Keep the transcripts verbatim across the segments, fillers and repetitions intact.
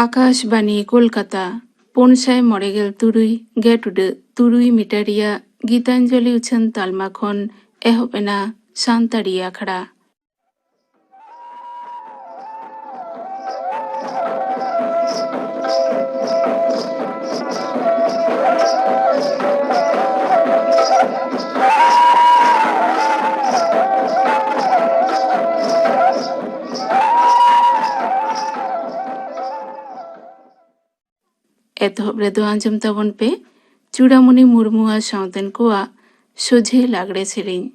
ᱟᱠᱟᱥᱵᱟᱱᱤ ᱠᱳᱞᱠᱟᱛᱟ, ᱯᱩᱱ ᱥᱟᱭ ᱢᱚᱬᱮ ᱜᱮᱞ ᱛᱩᱨᱩᱭ ᱜᱮᱴ ᱩᱰᱟᱹᱜ ᱛᱩᱨᱩᱭ ᱢᱤᱴᱟᱨ ᱨᱮᱭᱟᱜ ᱜᱤᱛᱟᱧᱡᱚᱞᱤ ᱩᱪᱷᱟᱹᱱ ᱛᱟᱞᱢᱟ ᱠᱷᱚᱱ ᱮᱦᱚᱵ ᱮᱱᱟ ᱥᱟᱱᱛᱟᱲᱤ ᱟᱠᱷᱲᱟ᱾ ᱮᱛᱚᱦᱚᱵ ᱨᱮᱫᱚ ᱟᱸᱡᱚᱢ ᱛᱟᱵᱚᱱ ᱯᱮ ᱪᱩᱲᱟᱢᱩᱱᱤ ᱢᱩᱨᱢᱩ ᱟᱨ ᱥᱟᱶᱛᱮᱱ ᱠᱚᱣᱟᱜ ᱥᱚᱡᱷᱮ ᱞᱟᱜᱽᱲᱮ ᱥᱮᱨᱮᱧ᱾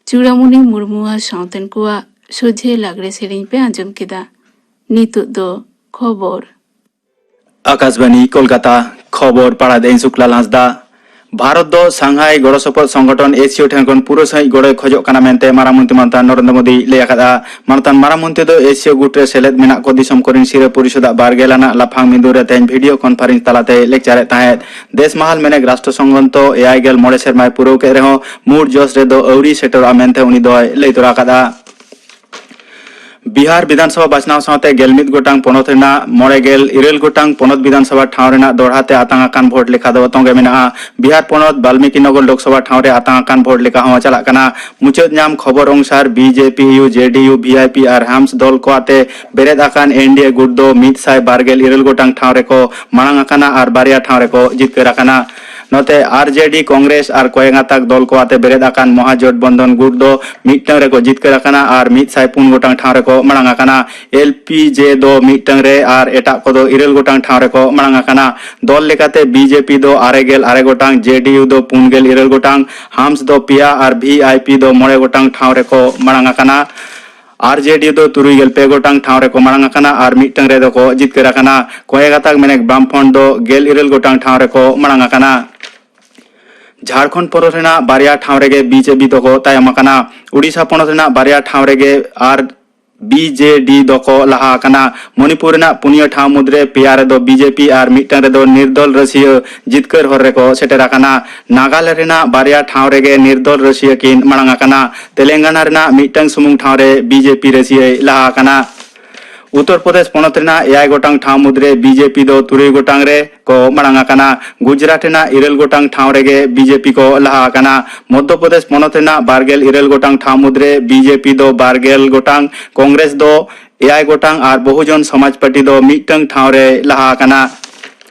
ᱪᱩᱲᱟᱢᱩᱱᱤ ᱢᱩᱨᱢᱩ ᱟᱨ ᱥᱟᱶᱛᱮᱱ ᱠᱚᱣᱟᱜ ᱥᱚᱡᱷᱮ ᱞᱟᱜᱽᱲᱮ ᱥᱮᱨᱮᱧ ᱯᱮ ᱟᱸᱡᱚᱢ ᱠᱮᱫᱟ᱾ ᱱᱤᱛᱚᱜ ᱫᱚ ᱠᱷᱚᱵᱚᱨ᱾ ᱟᱠᱟᱥᱵᱟᱱᱤ ᱠᱳᱞᱠᱟᱛᱟ᱾ ᱠᱷᱚᱵᱚᱨ ᱯᱟᱲᱦᱟᱣ ᱫᱟᱹᱧ ᱥᱩᱠᱞᱟᱞ ᱦᱟᱸᱥᱫᱟ᱾ ᱵᱷᱟᱨᱚᱛ ᱫᱚ ᱥᱟᱝᱦᱟᱭ ᱜᱚᱲᱚ ᱥᱚᱯᱚᱦᱚᱫ ᱥᱚᱝᱜᱚᱴᱷᱚᱱ ᱮᱥᱤᱭᱳ ᱴᱷᱮᱱ ᱠᱷᱚᱱ ᱯᱩᱨᱟᱹ ᱥᱟᱹᱦᱤᱡ ᱜᱚᱲᱚᱭ ᱠᱷᱚᱡᱚᱜ ᱠᱟᱱᱟ ᱢᱮᱱᱛᱮ ᱢᱟᱨᱟᱝ ᱢᱚᱱᱛᱨᱤ ᱢᱟᱱᱚᱛᱟᱱ ᱱᱚᱨᱮᱱᱫᱨᱚ ᱢᱳᱫᱤᱭ ᱞᱟᱹᱭ ᱟᱠᱟᱫᱼᱟ᱾ ᱢᱟᱱᱚᱛᱟᱱ ᱢᱟᱨᱟᱝ ᱢᱚᱱᱛᱨᱤ ᱫᱚ ᱮᱥᱤᱭᱳ ᱜᱩᱴ ᱨᱮ ᱥᱮᱞᱮᱫ ᱢᱮᱱᱟᱜ ᱠᱚ ᱫᱤᱥᱚᱢ ᱠᱚᱨᱮᱱ ᱥᱤᱨᱟᱹ ᱯᱚᱨᱤᱥᱚᱫᱟᱜ ᱵᱟᱨ ᱜᱮᱞ ᱟᱱᱟᱜ ᱞᱟᱯᱷᱟᱝ ᱢᱤᱫᱩᱱ ᱨᱮ ᱛᱮᱦᱮᱧ ᱵᱷᱤᱰᱤᱭᱳ ᱠᱚᱱᱯᱷᱟᱨᱮᱱᱥ ᱛᱟᱞᱟᱛᱮ ᱞᱮᱠᱪᱟᱨᱮᱫ ᱛᱟᱦᱮᱸᱫ᱾ ᱫᱮᱥ ᱢᱟᱦᱟᱞ ᱢᱮᱱᱮᱠ ᱨᱟᱥᱴᱨᱚ ᱥᱚᱝᱜᱷᱚᱱ ᱫᱚ ᱮᱭᱟᱭ ᱜᱮᱞ ᱢᱚᱬᱮ ᱥᱮᱨᱢᱟᱭ ᱯᱩᱨᱟᱹᱣ ᱠᱮᱫ ᱨᱮᱦᱚᱸ ᱢᱩᱲ ᱡᱚᱥ ᱨᱮᱫᱚ ᱟᱹᱣᱨᱤ ᱥᱮᱴᱮᱨᱚᱜᱼᱟ ᱢᱮᱱᱛᱮ ᱩᱱᱤ ᱫᱚᱭ ᱞᱟᱹᱭ ᱛᱚᱨᱟ ᱟᱠᱟᱫᱼᱟ᱾ ᱵᱤᱦᱟᱨ ᱵᱤᱫᱷᱟᱱᱥᱚᱵᱷᱟ ᱵᱟᱪᱷᱱᱟᱣ ᱥᱟᱶᱛᱮ ᱜᱮᱞ ᱢᱤᱫ ᱜᱚᱴᱟᱝ ᱯᱚᱱᱚᱛ ᱨᱮᱱᱟᱜ ᱢᱚᱬᱮ ᱜᱮᱞ ᱤᱨᱟᱹᱞ ᱜᱚᱴᱟᱝ ᱯᱚᱱᱚᱛ ᱵᱤᱫᱷᱟᱱᱥᱚᱵᱷᱟ ᱴᱷᱟᱶ ᱨᱮᱱᱟᱜ ᱫᱚᱲᱦᱟ ᱛᱮ ᱟᱛᱟᱝ ᱟᱠᱟᱱ ᱵᱷᱳᱴ ᱞᱮᱠᱷᱟ ᱫᱚ ᱛᱚᱸᱜᱮ ᱢᱮᱱᱟᱜᱼᱟ᱾ ᱵᱤᱦᱟᱨ ᱯᱚᱱᱚᱛ ᱵᱟᱞᱢᱤᱠᱤ ᱱᱚᱜᱚᱨ ᱞᱳᱠᱥᱚᱵᱷᱟ ᱴᱷᱟᱶ ᱨᱮ ᱟᱛᱟᱝ ᱟᱠᱟᱱ ᱵᱷᱳᱴ ᱞᱮᱠᱷᱟ ᱦᱚᱸ ᱪᱟᱞᱟᱜ ᱠᱟᱱᱟ᱾ ᱢᱩᱪᱟᱹᱫ ᱧᱟᱢ ᱠᱷᱚᱵᱚᱨ ᱚᱱᱩᱥᱟᱨ ᱵᱤᱡᱮᱯᱤ ᱭᱩ, ᱡᱮᱰᱤᱭᱩ, ᱵᱷᱤᱟᱭᱯᱤ ᱟᱨ ᱦᱟᱢᱥ ᱫᱚᱞ ᱠᱚ ᱟᱛᱮ ᱵᱮᱨᱮᱫ ᱟᱠᱟᱱ ᱮᱱᱰᱤᱮ ᱜᱩᱴ ᱫᱚ ᱢᱤᱫ ᱥᱟᱭ ᱵᱟᱨ ᱜᱮᱞ ᱤᱨᱟᱹᱞ ᱜᱚᱴᱟᱝ ᱴᱷᱟᱶ ᱨᱮᱠᱚ ᱢᱟᱲᱟᱝ ᱟᱠᱟᱱᱟ ᱟᱨ ᱵᱟᱨᱭᱟ ᱴᱷᱟᱶ ᱨᱮᱠᱚ ᱡᱤᱛᱠᱟᱹᱨ ᱟᱠᱟᱱᱟ᱾ ᱱᱚᱛᱮ ᱟᱨᱡᱮᱰᱤ, ᱠᱚᱝᱜᱨᱮᱥ ᱟᱨ ᱠᱚᱭᱮ ᱜᱟᱸᱛᱟᱠ ᱫᱚᱞ ᱠᱚ ᱟᱛᱮ ᱵᱮᱨᱮᱫ ᱟᱠᱟᱱ ᱢᱚᱦᱟᱡᱚᱴᱵᱚᱱᱫᱷᱚᱱ ᱜᱩᱴ ᱫᱚ ᱢᱤᱫᱴᱟᱝ ᱨᱮᱠᱚ ᱡᱤᱛᱠᱟᱹᱨ ᱟᱠᱟᱱᱟ ᱟᱨ ᱢᱤᱫ ᱥᱟᱭ ᱯᱩᱱ ᱜᱚᱴᱟᱝ ᱴᱷᱟᱶ ᱨᱮᱠᱚ ᱢᱟᱲᱟᱝ ᱟᱠᱟᱱᱟ᱾ ᱮᱞᱯᱤᱡᱮ ᱫᱚ ᱢᱤᱫᱴᱟᱝ ᱨᱮ ᱟᱨ ᱮᱴᱟᱜ ᱠᱚᱫᱚ ᱤᱨᱟᱹᱞ ᱜᱚᱴᱟᱝ ᱴᱷᱟᱶ ᱨᱮᱠᱚ ᱢᱟᱲᱟᱝ ᱟᱠᱟᱱᱟ᱾ ᱫᱚᱞ ᱞᱮᱠᱟᱛᱮ ᱵᱤᱡᱮᱯᱤ ᱫᱚ ᱟᱨᱮ ᱜᱮᱞ ᱟᱨᱮ ᱜᱚᱴᱟᱝ, ᱡᱮᱰᱤᱭᱩ ᱫᱚ ᱯᱩᱱ ᱜᱮᱞ ᱤᱨᱟᱹᱞ ᱜᱚᱴᱟᱝ, ᱦᱟᱢᱥ ᱫᱚ ᱯᱮᱭᱟ ᱟᱨ ᱵᱷᱤᱟᱭᱯᱤ ᱫᱚ ᱢᱚᱬᱮ ᱜᱚᱴᱟᱝ ᱴᱷᱟᱶ ᱨᱮᱠᱚ ᱢᱟᱲᱟᱝ ᱟᱠᱟᱱᱟ᱾ ᱟᱨᱡᱮᱰᱤᱭᱩ ᱫᱚ ᱛᱩᱨᱩᱭ ᱜᱮᱞ ᱯᱮ ᱜᱚᱴᱟᱝ ᱴᱷᱟᱶ ᱨᱮᱠᱚ ᱢᱟᱲᱟᱝ ᱟᱠᱟᱱᱟ ᱟᱨ ᱢᱤᱫᱴᱟᱝ ᱨᱮᱫᱚ ᱠᱚ ᱡᱤᱛᱠᱟᱹᱨ ᱟᱠᱟᱱᱟ᱾ ᱠᱚᱭᱮ ᱜᱟᱸᱛᱟᱠ ᱢᱮᱱᱮᱠ ᱵᱟᱢᱯᱷᱨᱚᱱᱴ ᱫᱚ ᱜᱮᱞ ᱤᱨᱟᱹᱞ ᱜᱚᱴᱟᱝ ᱴᱷᱟᱶ ᱨᱮᱠᱚ ᱢᱟᱲᱟᱝ ᱟᱠᱟᱱᱟ᱾ ᱡᱷᱟᱲᱠᱷᱚᱸᱰ ᱯᱚᱱᱚᱛ ᱨᱮᱱᱟᱜ ᱵᱟᱨᱭᱟ ᱴᱷᱟᱶ ᱨᱮᱜᱮ ᱵᱤᱡᱮᱯᱤ ᱫᱚᱠᱚ ᱛᱟᱭᱚᱢ ᱟᱠᱟᱱᱟ᱾ ᱩᱰᱤᱥᱟ ᱯᱚᱱᱚᱛ ᱨᱮᱱᱟᱜ ᱵᱟᱨᱭᱟ ᱴᱷᱟᱶ ᱨᱮᱜᱮ ᱟᱨ ᱵᱤᱡᱮᱰᱤ ᱫᱚᱠᱚ ᱞᱟᱦᱟ ᱟᱠᱟᱱᱟ᱾ ᱢᱚᱱᱤᱯᱩᱨ ᱨᱮᱱᱟᱜ ᱯᱩᱱᱭᱟᱹ ᱴᱷᱟᱶ ᱢᱩᱫᱽᱨᱮ ᱯᱮᱭᱟ ᱨᱮᱫᱚ ᱵᱤᱡᱮᱯᱤ ᱟᱨ ᱢᱤᱫᱴᱟᱝ ᱨᱮᱫᱚ ᱱᱤᱨᱫᱚᱞ ᱨᱟᱹᱥᱤᱭᱟᱹ ᱡᱤᱛᱠᱟᱹᱨ ᱦᱚᱨ ᱨᱮᱠᱚ ᱥᱮᱴᱮᱨ ᱟᱠᱟᱱᱟ᱾ ᱱᱟᱜᱟᱞᱮᱱᱰ ᱨᱮᱱᱟᱜ ᱵᱟᱨᱭᱟ ᱴᱷᱟᱶ ᱨᱮᱜᱮ ᱱᱤᱨᱫᱚᱞ ᱨᱟᱹᱥᱤᱭᱟᱹ ᱠᱤᱱ ᱢᱟᱲᱟᱝ ᱟᱠᱟᱱᱟ᱾ ᱛᱮᱞᱮᱝᱜᱟᱱᱟ ᱨᱮᱱᱟᱜ ᱢᱤᱫᱴᱟᱝ ᱥᱩᱢᱩᱝ ᱴᱷᱟᱶ ᱨᱮ ᱵᱤᱡᱮᱯᱤ ᱨᱟᱹᱥᱤᱭᱟᱹᱭ ᱞᱟᱦᱟ ᱟᱠᱟᱱᱟ᱾ ᱩᱛᱛᱚᱨ ᱯᱨᱚᱫᱮᱥ ᱯᱚᱱᱚᱛ ᱨᱮᱱᱟᱜ ᱮᱭᱟᱭ ᱜᱚᱴᱟᱝ ᱴᱷᱟᱶ ᱢᱩᱫᱽᱨᱮ ᱵᱤᱡᱮᱯᱤ ᱫᱚ ᱛᱩᱨᱩᱭ ᱜᱚᱴᱟᱝ ᱨᱮ ᱠᱚ ᱢᱟᱲᱟᱝ ᱟᱠᱟᱱᱟ᱾ ᱜᱩᱡᱽᱨᱟᱴ ᱨᱮᱱᱟᱜ ᱤᱨᱟᱹᱞ ᱜᱚᱴᱟᱝ ᱴᱷᱟᱶ ᱨᱮᱜᱮ ᱵᱤᱡᱮᱯᱤ ᱠᱚ ᱞᱟᱦᱟ ᱟᱠᱟᱱᱟ᱾ ᱢᱚᱫᱽᱫᱷᱚ ᱯᱨᱚᱫᱮᱥ ᱯᱚᱱᱚᱛ ᱨᱮᱱᱟᱜ ᱵᱟᱨ ᱜᱮᱞ ᱤᱨᱟᱹᱞ ᱜᱚᱴᱟᱝ ᱴᱷᱟᱶ ᱢᱩᱫᱽᱨᱮ ᱵᱤᱡᱮᱯᱤ ᱫᱚ ᱵᱟᱨ ᱜᱮᱞ ᱜᱚᱴᱟᱝ, ᱠᱚᱝᱜᱨᱮᱥ ᱫᱚ ᱮᱭᱟᱭ ᱜᱚᱴᱟᱝ ᱟᱨ ᱵᱚᱦᱩᱡᱚᱱ ᱥᱚᱢᱟᱡᱽ ᱯᱟᱨᱴᱤ ᱫᱚ ᱢᱤᱫᱴᱟᱝ ᱴᱷᱟᱶ ᱨᱮ ᱞᱟᱦᱟ ᱟᱠᱟᱱᱟ᱾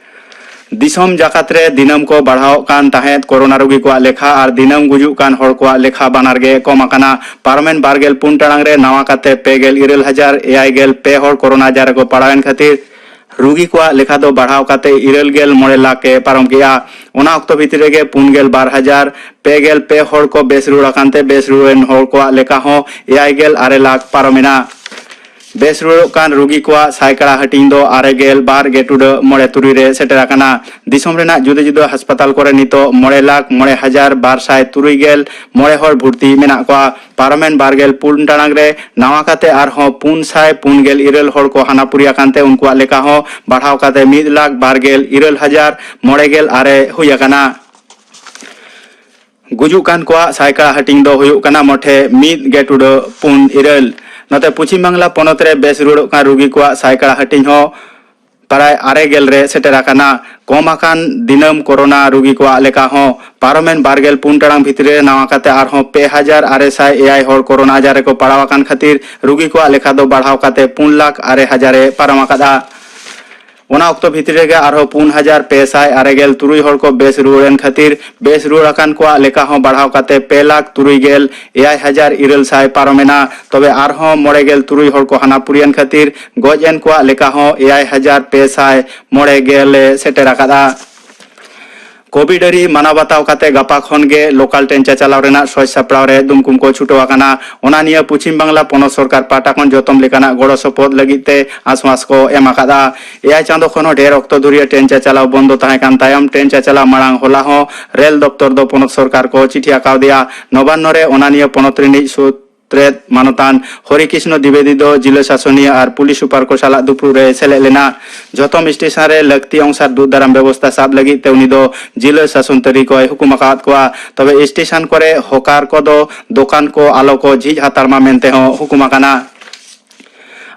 ᱫᱤᱥᱚᱢ ᱡᱟᱠᱟᱛ ᱨᱮ ᱫᱤᱱᱟᱹᱢ ᱠᱚ ᱵᱟᱲᱦᱟᱣᱚᱜ ᱠᱟᱱ ᱛᱟᱦᱮᱸᱫ ᱠᱳᱨᱳᱱᱟ ᱨᱳᱜᱤ ᱠᱚᱣᱟᱜ ᱞᱮᱠᱷᱟ ᱟᱨ ᱫᱤᱱᱟᱹᱢ ᱜᱩᱡᱩᱜ ᱠᱟᱱ ᱦᱚᱲ ᱠᱚᱣᱟᱜ ᱞᱮᱠᱷᱟ ᱵᱟᱱᱟᱨ ᱜᱮ ᱠᱚᱢ ᱟᱠᱟᱱᱟ᱾ ᱯᱟᱨᱚᱢᱮᱱ ᱵᱟᱨ ᱜᱮᱞ ᱯᱩᱱ ᱴᱟᱲᱟᱝ ᱨᱮ ᱱᱟᱣᱟ ᱠᱟᱛᱮ ᱯᱮ ᱜᱮᱞ ᱤᱨᱟᱹᱞ ᱦᱟᱡᱟᱨ ᱮᱭᱟᱭ ᱜᱮᱞ ᱯᱮ ᱦᱚᱲ ᱠᱳᱨᱳᱱᱟ ᱟᱡᱟᱨ ᱨᱮᱠᱚ ᱯᱟᱲᱟᱣᱮᱱ ᱠᱷᱟᱹᱛᱤᱨ ᱨᱩᱜᱤ ᱠᱚᱣᱟᱜ ᱞᱮᱠᱷᱟ ᱫᱚ ᱵᱟᱲᱦᱟᱣ ᱠᱟᱛᱮ ᱤᱨᱟᱹᱞ ᱜᱮᱞ ᱢᱚᱬᱮ ᱞᱟᱠᱷ ᱮ ᱯᱟᱨᱚᱢ ᱠᱮᱫᱼᱟ᱾ ᱚᱱᱟ ᱚᱠᱛᱚ ᱵᱷᱤᱛᱤᱨ ᱨᱮᱜᱮ ᱯᱩᱱ ᱜᱮᱞ ᱵᱟᱨ ᱦᱟᱡᱟᱨ ᱯᱮ ᱜᱮᱞ ᱯᱮ ᱦᱚᱲ ᱠᱚ ᱵᱮᱥ ᱨᱩᱣᱟᱹᱲ ᱟᱠᱟᱱ ᱛᱮ ᱵᱮᱥ ᱨᱩᱣᱟᱹᱲ ᱮᱱ ᱦᱚᱲ ᱠᱚᱣᱟᱜ ᱞᱮᱠᱷᱟ ᱦᱚᱸ ᱮᱭᱟᱭ ᱜᱮᱞ ᱟᱨᱮ ᱞᱟᱠᱷ ᱯᱟᱨᱚᱢ ᱮᱱᱟ᱾ ᱵᱮᱥ ᱨᱩᱣᱟᱹᱲᱚᱜ ᱠᱟᱱ ᱨᱩᱜᱤ ᱠᱚᱣᱟᱜ ᱥᱟᱭᱠᱟᱲᱟ ᱦᱟᱹᱴᱤᱧ ᱫᱚ ᱟᱨᱮ ᱜᱮᱞ ᱵᱟᱨ ᱜᱮ ᱴᱩᱰᱟᱹᱜ ᱢᱚᱬᱮ ᱛᱩᱨᱩᱭ ᱨᱮ ᱥᱮᱴᱮᱨ ᱟᱠᱟᱱᱟ᱾ ᱫᱤᱥᱚᱢ ᱨᱮᱱᱟᱜ ᱡᱩᱫᱟᱹ ᱡᱩᱫᱟᱹ ᱦᱟᱥᱯᱟᱛᱟᱞ ᱠᱚᱨᱮ ᱱᱤᱛᱚᱜ ᱢᱚᱬᱮ ᱞᱟᱠᱷ ᱢᱚᱬᱮ ᱦᱟᱡᱟᱨ ᱵᱟᱨ ᱥᱟᱭ ᱛᱩᱨᱩᱭ ᱜᱮᱞ ᱢᱚᱬᱮ ᱦᱚᱲ ᱵᱷᱩᱨᱛᱤ ᱢᱮᱱᱟᱜ ᱠᱚᱣᱟ᱾ ᱯᱟᱨᱚᱢᱮᱱ ᱵᱟᱨ ᱜᱮᱞ ᱯᱩᱱ ᱴᱟᱲᱟᱝ ᱨᱮ ᱱᱟᱣᱟ ᱠᱟᱛᱮ ᱟᱨᱦᱚᱸ ᱯᱩᱱ ᱥᱟᱭ ᱯᱩᱱ ᱜᱮᱞ ᱤᱨᱟᱹᱞ ᱦᱚᱲ ᱠᱚ ᱦᱟᱱᱟ ᱯᱩᱨᱤ ᱟᱠᱟᱱ ᱛᱮ ᱩᱱᱠᱩᱣᱟᱜ ᱞᱮᱠᱷᱟ ᱦᱚᱸ ᱵᱟᱲᱦᱟᱣ ᱠᱟᱛᱮ ᱢᱤᱫ ᱞᱟᱠᱷ ᱵᱟᱨ ᱜᱮᱞ ᱤᱨᱟᱹᱞ ᱦᱟᱡᱟᱨ ᱢᱚᱬᱮ ᱜᱮᱞ ᱟᱨᱮ ᱦᱩᱭ ᱟᱠᱟᱱᱟ᱾ ᱜᱩᱡᱩᱜ ᱠᱟᱱ ᱠᱚᱣᱟᱜ ᱥᱟᱭᱠᱟᱲᱟ ᱦᱟᱹᱴᱤᱧ ᱫᱚ ᱦᱩᱭᱩᱜ ᱠᱟᱱᱟ ᱢᱚᱴᱷᱮ ᱢᱤᱫ ᱜᱮ ᱴᱩᱰᱟᱹᱜ ᱯᱩᱱ ᱤᱨᱟᱹᱞ᱾ ᱱᱚᱛᱮ ᱯᱚᱪᱷᱤᱢ ᱵᱟᱝᱞᱟ ᱯᱚᱱᱚᱛ ᱨᱮ ᱵᱮᱥ ᱨᱩᱣᱟᱹᱲᱚᱜ ᱠᱟᱱ ᱨᱩᱜᱤ ᱠᱚᱣᱟᱜ ᱥᱟᱭᱠᱟᱲᱟ ᱦᱟᱹᱴᱤᱧ ᱦᱚᱸ ᱯᱨᱟᱭ ᱟᱨᱮ ᱜᱮᱞ ᱨᱮ ᱥᱮᱴᱮᱨ ᱟᱠᱟᱱᱟ᱾ ᱠᱚᱢ ᱟᱠᱟᱱ ᱫᱤᱱᱟᱹᱢ ᱠᱳᱨᱳᱱᱟ ᱨᱩᱜᱤ ᱠᱚᱣᱟᱜ ᱞᱮᱠᱟ ᱦᱚᱸ ᱯᱟᱨᱚᱢᱮᱱ ᱵᱟᱨ ᱜᱮᱞ ᱯᱩᱱ ᱴᱟᱲᱟᱝ ᱵᱷᱤᱛᱨᱤ ᱨᱮ ᱱᱟᱣᱟ ᱠᱟᱛᱮ ᱟᱨᱦᱚᱸ ᱯᱮ ᱦᱟᱡᱟᱨ ᱟᱨᱮ ᱥᱟᱭ ᱮᱭᱟᱭ ᱦᱚᱲ ᱠᱳᱨᱳᱱᱟ ᱟᱡᱟᱨ ᱨᱮᱠᱚ ᱯᱟᱲᱟᱣ ᱟᱠᱟᱱ ᱠᱷᱟᱹᱛᱤᱨ ᱨᱩᱜᱤ ᱠᱚᱣᱟᱜ ᱞᱮᱠᱷᱟ ᱫᱚ ᱵᱟᱲᱦᱟᱣ ᱠᱟᱛᱮ ᱯᱩᱱ ᱞᱟᱠᱷ ᱟᱨᱮ ᱦᱟᱡᱟᱨ ᱮ ᱯᱟᱨᱚᱢ ᱟᱠᱟᱫᱼᱟ᱾ ᱚᱱᱟ ᱚᱠᱛᱚ ᱵᱷᱤᱛᱨᱤ ᱨᱮᱜᱮ ᱟᱨᱦᱚᱸ ᱯᱩᱱ ᱦᱟᱡᱟᱨ ᱯᱮ ᱥᱟᱭ ᱟᱨᱮ ᱜᱮᱞ ᱛᱩᱨᱩᱭ ᱦᱚᱲ ᱠᱚ ᱵᱮᱥ ᱨᱩᱣᱟᱹᱲ ᱮᱱ ᱠᱷᱟᱹᱛᱤᱨ ᱵᱮᱥ ᱨᱩᱣᱟᱹᱲ ᱟᱠᱟᱱ ᱠᱚᱣᱟᱜ ᱞᱮᱠᱷᱟ ᱦᱚᱸ ᱵᱟᱲᱦᱟᱣ ᱠᱟᱛᱮ ᱯᱮ ᱞᱟᱠᱷ ᱛᱩᱨᱩᱭ ᱜᱮᱞ ᱮᱭᱟᱭ ᱦᱟᱡᱟᱨ ᱤᱨᱟᱹᱞ ᱥᱟᱭ ᱯᱟᱨᱚᱢ ᱮᱱᱟ᱾ ᱛᱚᱵᱮ ᱟᱨᱦᱚᱸ ᱢᱚᱬᱮ ᱜᱮᱞ ᱛᱩᱨᱩᱭ ᱦᱚᱲ ᱠᱚ ᱦᱟᱱᱟ ᱯᱩᱨᱤᱭᱮᱱ ᱠᱷᱟᱹᱛᱤᱨ ᱜᱚᱡ ᱮᱱ ᱠᱚᱣᱟᱜ ᱞᱮᱠᱷᱟ ᱦᱚᱸ ᱮᱭᱟᱭ ᱦᱟᱡᱟᱨ ᱯᱮ ᱥᱟᱭ ᱢᱚᱬᱮ ᱜᱮᱞ ᱮ ᱥᱮᱴᱮᱨ ᱟᱠᱟᱫᱼᱟ᱾ ᱠᱳᱵᱷᱤᱰ ᱟᱹᱨᱤ ᱢᱟᱱᱟᱣ ᱵᱟᱛᱟᱣ ᱠᱟᱛᱮ ᱜᱟᱯᱟ ᱠᱷᱚᱱ ᱜᱮ ᱞᱳᱠᱟᱞ ᱴᱨᱮᱱ ᱪᱟᱪᱟᱞᱟᱣ ᱨᱮᱱᱟᱜ ᱥᱚᱡᱽ ᱥᱟᱯᱲᱟᱣ ᱨᱮ ᱫᱩᱢᱠᱩᱢ ᱠᱚ ᱪᱷᱩᱴᱟᱹᱣ ᱟᱠᱟᱱᱟ᱾ ᱚᱱᱟ ᱱᱤᱭᱟᱹ ᱯᱚᱪᱷᱤᱢ ᱵᱟᱝᱞᱟ ᱯᱚᱱᱚᱛ ᱥᱚᱨᱠᱟᱨ ᱯᱟᱦᱴᱟ ᱠᱷᱚᱱ ᱡᱚᱛᱚᱢ ᱞᱮᱠᱟᱱᱟᱜ ᱜᱚᱲᱚ ᱥᱚᱯᱚᱦᱚᱫ ᱞᱟᱹᱜᱤᱫ ᱛᱮ ᱟᱥᱣᱟᱥ ᱠᱚ ᱮᱢ ᱟᱠᱟᱫᱼᱟ᱾ ᱮᱭᱟᱭ ᱪᱟᱸᱫᱚ ᱠᱷᱚᱱ ᱦᱚᱸ ᱰᱷᱮᱨ ᱚᱠᱛᱚ ᱫᱷᱩᱨᱤᱭᱟᱹ ᱴᱨᱮᱱ ᱪᱟᱪᱟᱞᱟᱣ ᱵᱚᱱᱫᱚ ᱛᱟᱦᱮᱸ ᱠᱟᱱ ᱛᱟᱭᱚᱢ ᱴᱨᱮᱱ ᱪᱟᱪᱟᱞᱟᱣ ᱢᱟᱲᱟᱝ ᱦᱚᱞᱟ ᱦᱚᱸ ᱨᱮᱞ ᱫᱚᱯᱛᱚᱨ ᱫᱚ ᱯᱚᱱᱚᱛ ᱥᱚᱨᱠᱟᱨ ᱠᱚ ᱪᱤᱴᱷᱤ ᱟᱠᱟᱣᱫᱮᱭᱟ᱾ ᱱᱚᱵᱟᱱᱱᱚ ᱨᱮ ᱚᱱᱟ ᱱᱤᱭᱟᱹ ᱯᱚᱱᱚᱛ ᱨᱤᱱᱤᱡ ᱥᱩᱛ ᱛᱨᱮᱫ ᱢᱟᱱᱚᱛᱟᱱ ᱦᱚᱨᱤᱠᱨᱤᱥᱱᱚ ᱫᱤᱵᱮᱫᱤ ᱫᱚ ᱡᱤᱞᱟᱹ ᱥᱟᱥᱚᱱᱤᱭᱟᱹ ᱟᱨ ᱯᱩᱞᱤᱥ ᱥᱩᱯᱟᱨ ᱠᱚ ᱥᱟᱞᱟᱜ ᱫᱩᱯᱲᱩᱵ ᱨᱮᱭ ᱥᱮᱞᱮᱫ ᱞᱮᱱᱟ᱾ ᱡᱚᱛᱚᱢ ᱥᱴᱮᱥᱚᱱ ᱨᱮ ᱞᱟᱹᱠᱛᱤ ᱚᱱᱩᱥᱟᱨ ᱫᱩᱜ ᱫᱟᱨᱟᱢ ᱵᱮᱵᱚᱥᱛᱟ ᱥᱟᱵ ᱞᱟᱹᱜᱤᱫ ᱛᱮ ᱩᱱᱤ ᱫᱚ ᱡᱤᱞᱟᱹ ᱥᱟᱥᱚᱱ ᱛᱟᱹᱨᱤ ᱠᱚᱭ ᱦᱩᱠᱩᱢ ᱟᱠᱟᱫ ᱠᱚᱣᱟ᱾ ᱛᱚᱵᱮ ᱥᱴᱮᱥᱚᱱ ᱠᱚᱨᱮ ᱦᱚᱠᱟᱨ ᱠᱚᱫᱚ ᱫᱚᱠᱟᱱ ᱠᱚ ᱟᱞᱚ ᱠᱚ ᱡᱷᱤᱡ ᱦᱟᱛᱟᱲ ᱢᱟ ᱢᱮᱱᱛᱮ ᱦᱚᱸ ᱦᱩᱠᱩᱢ ᱟᱠᱟᱱᱟ᱾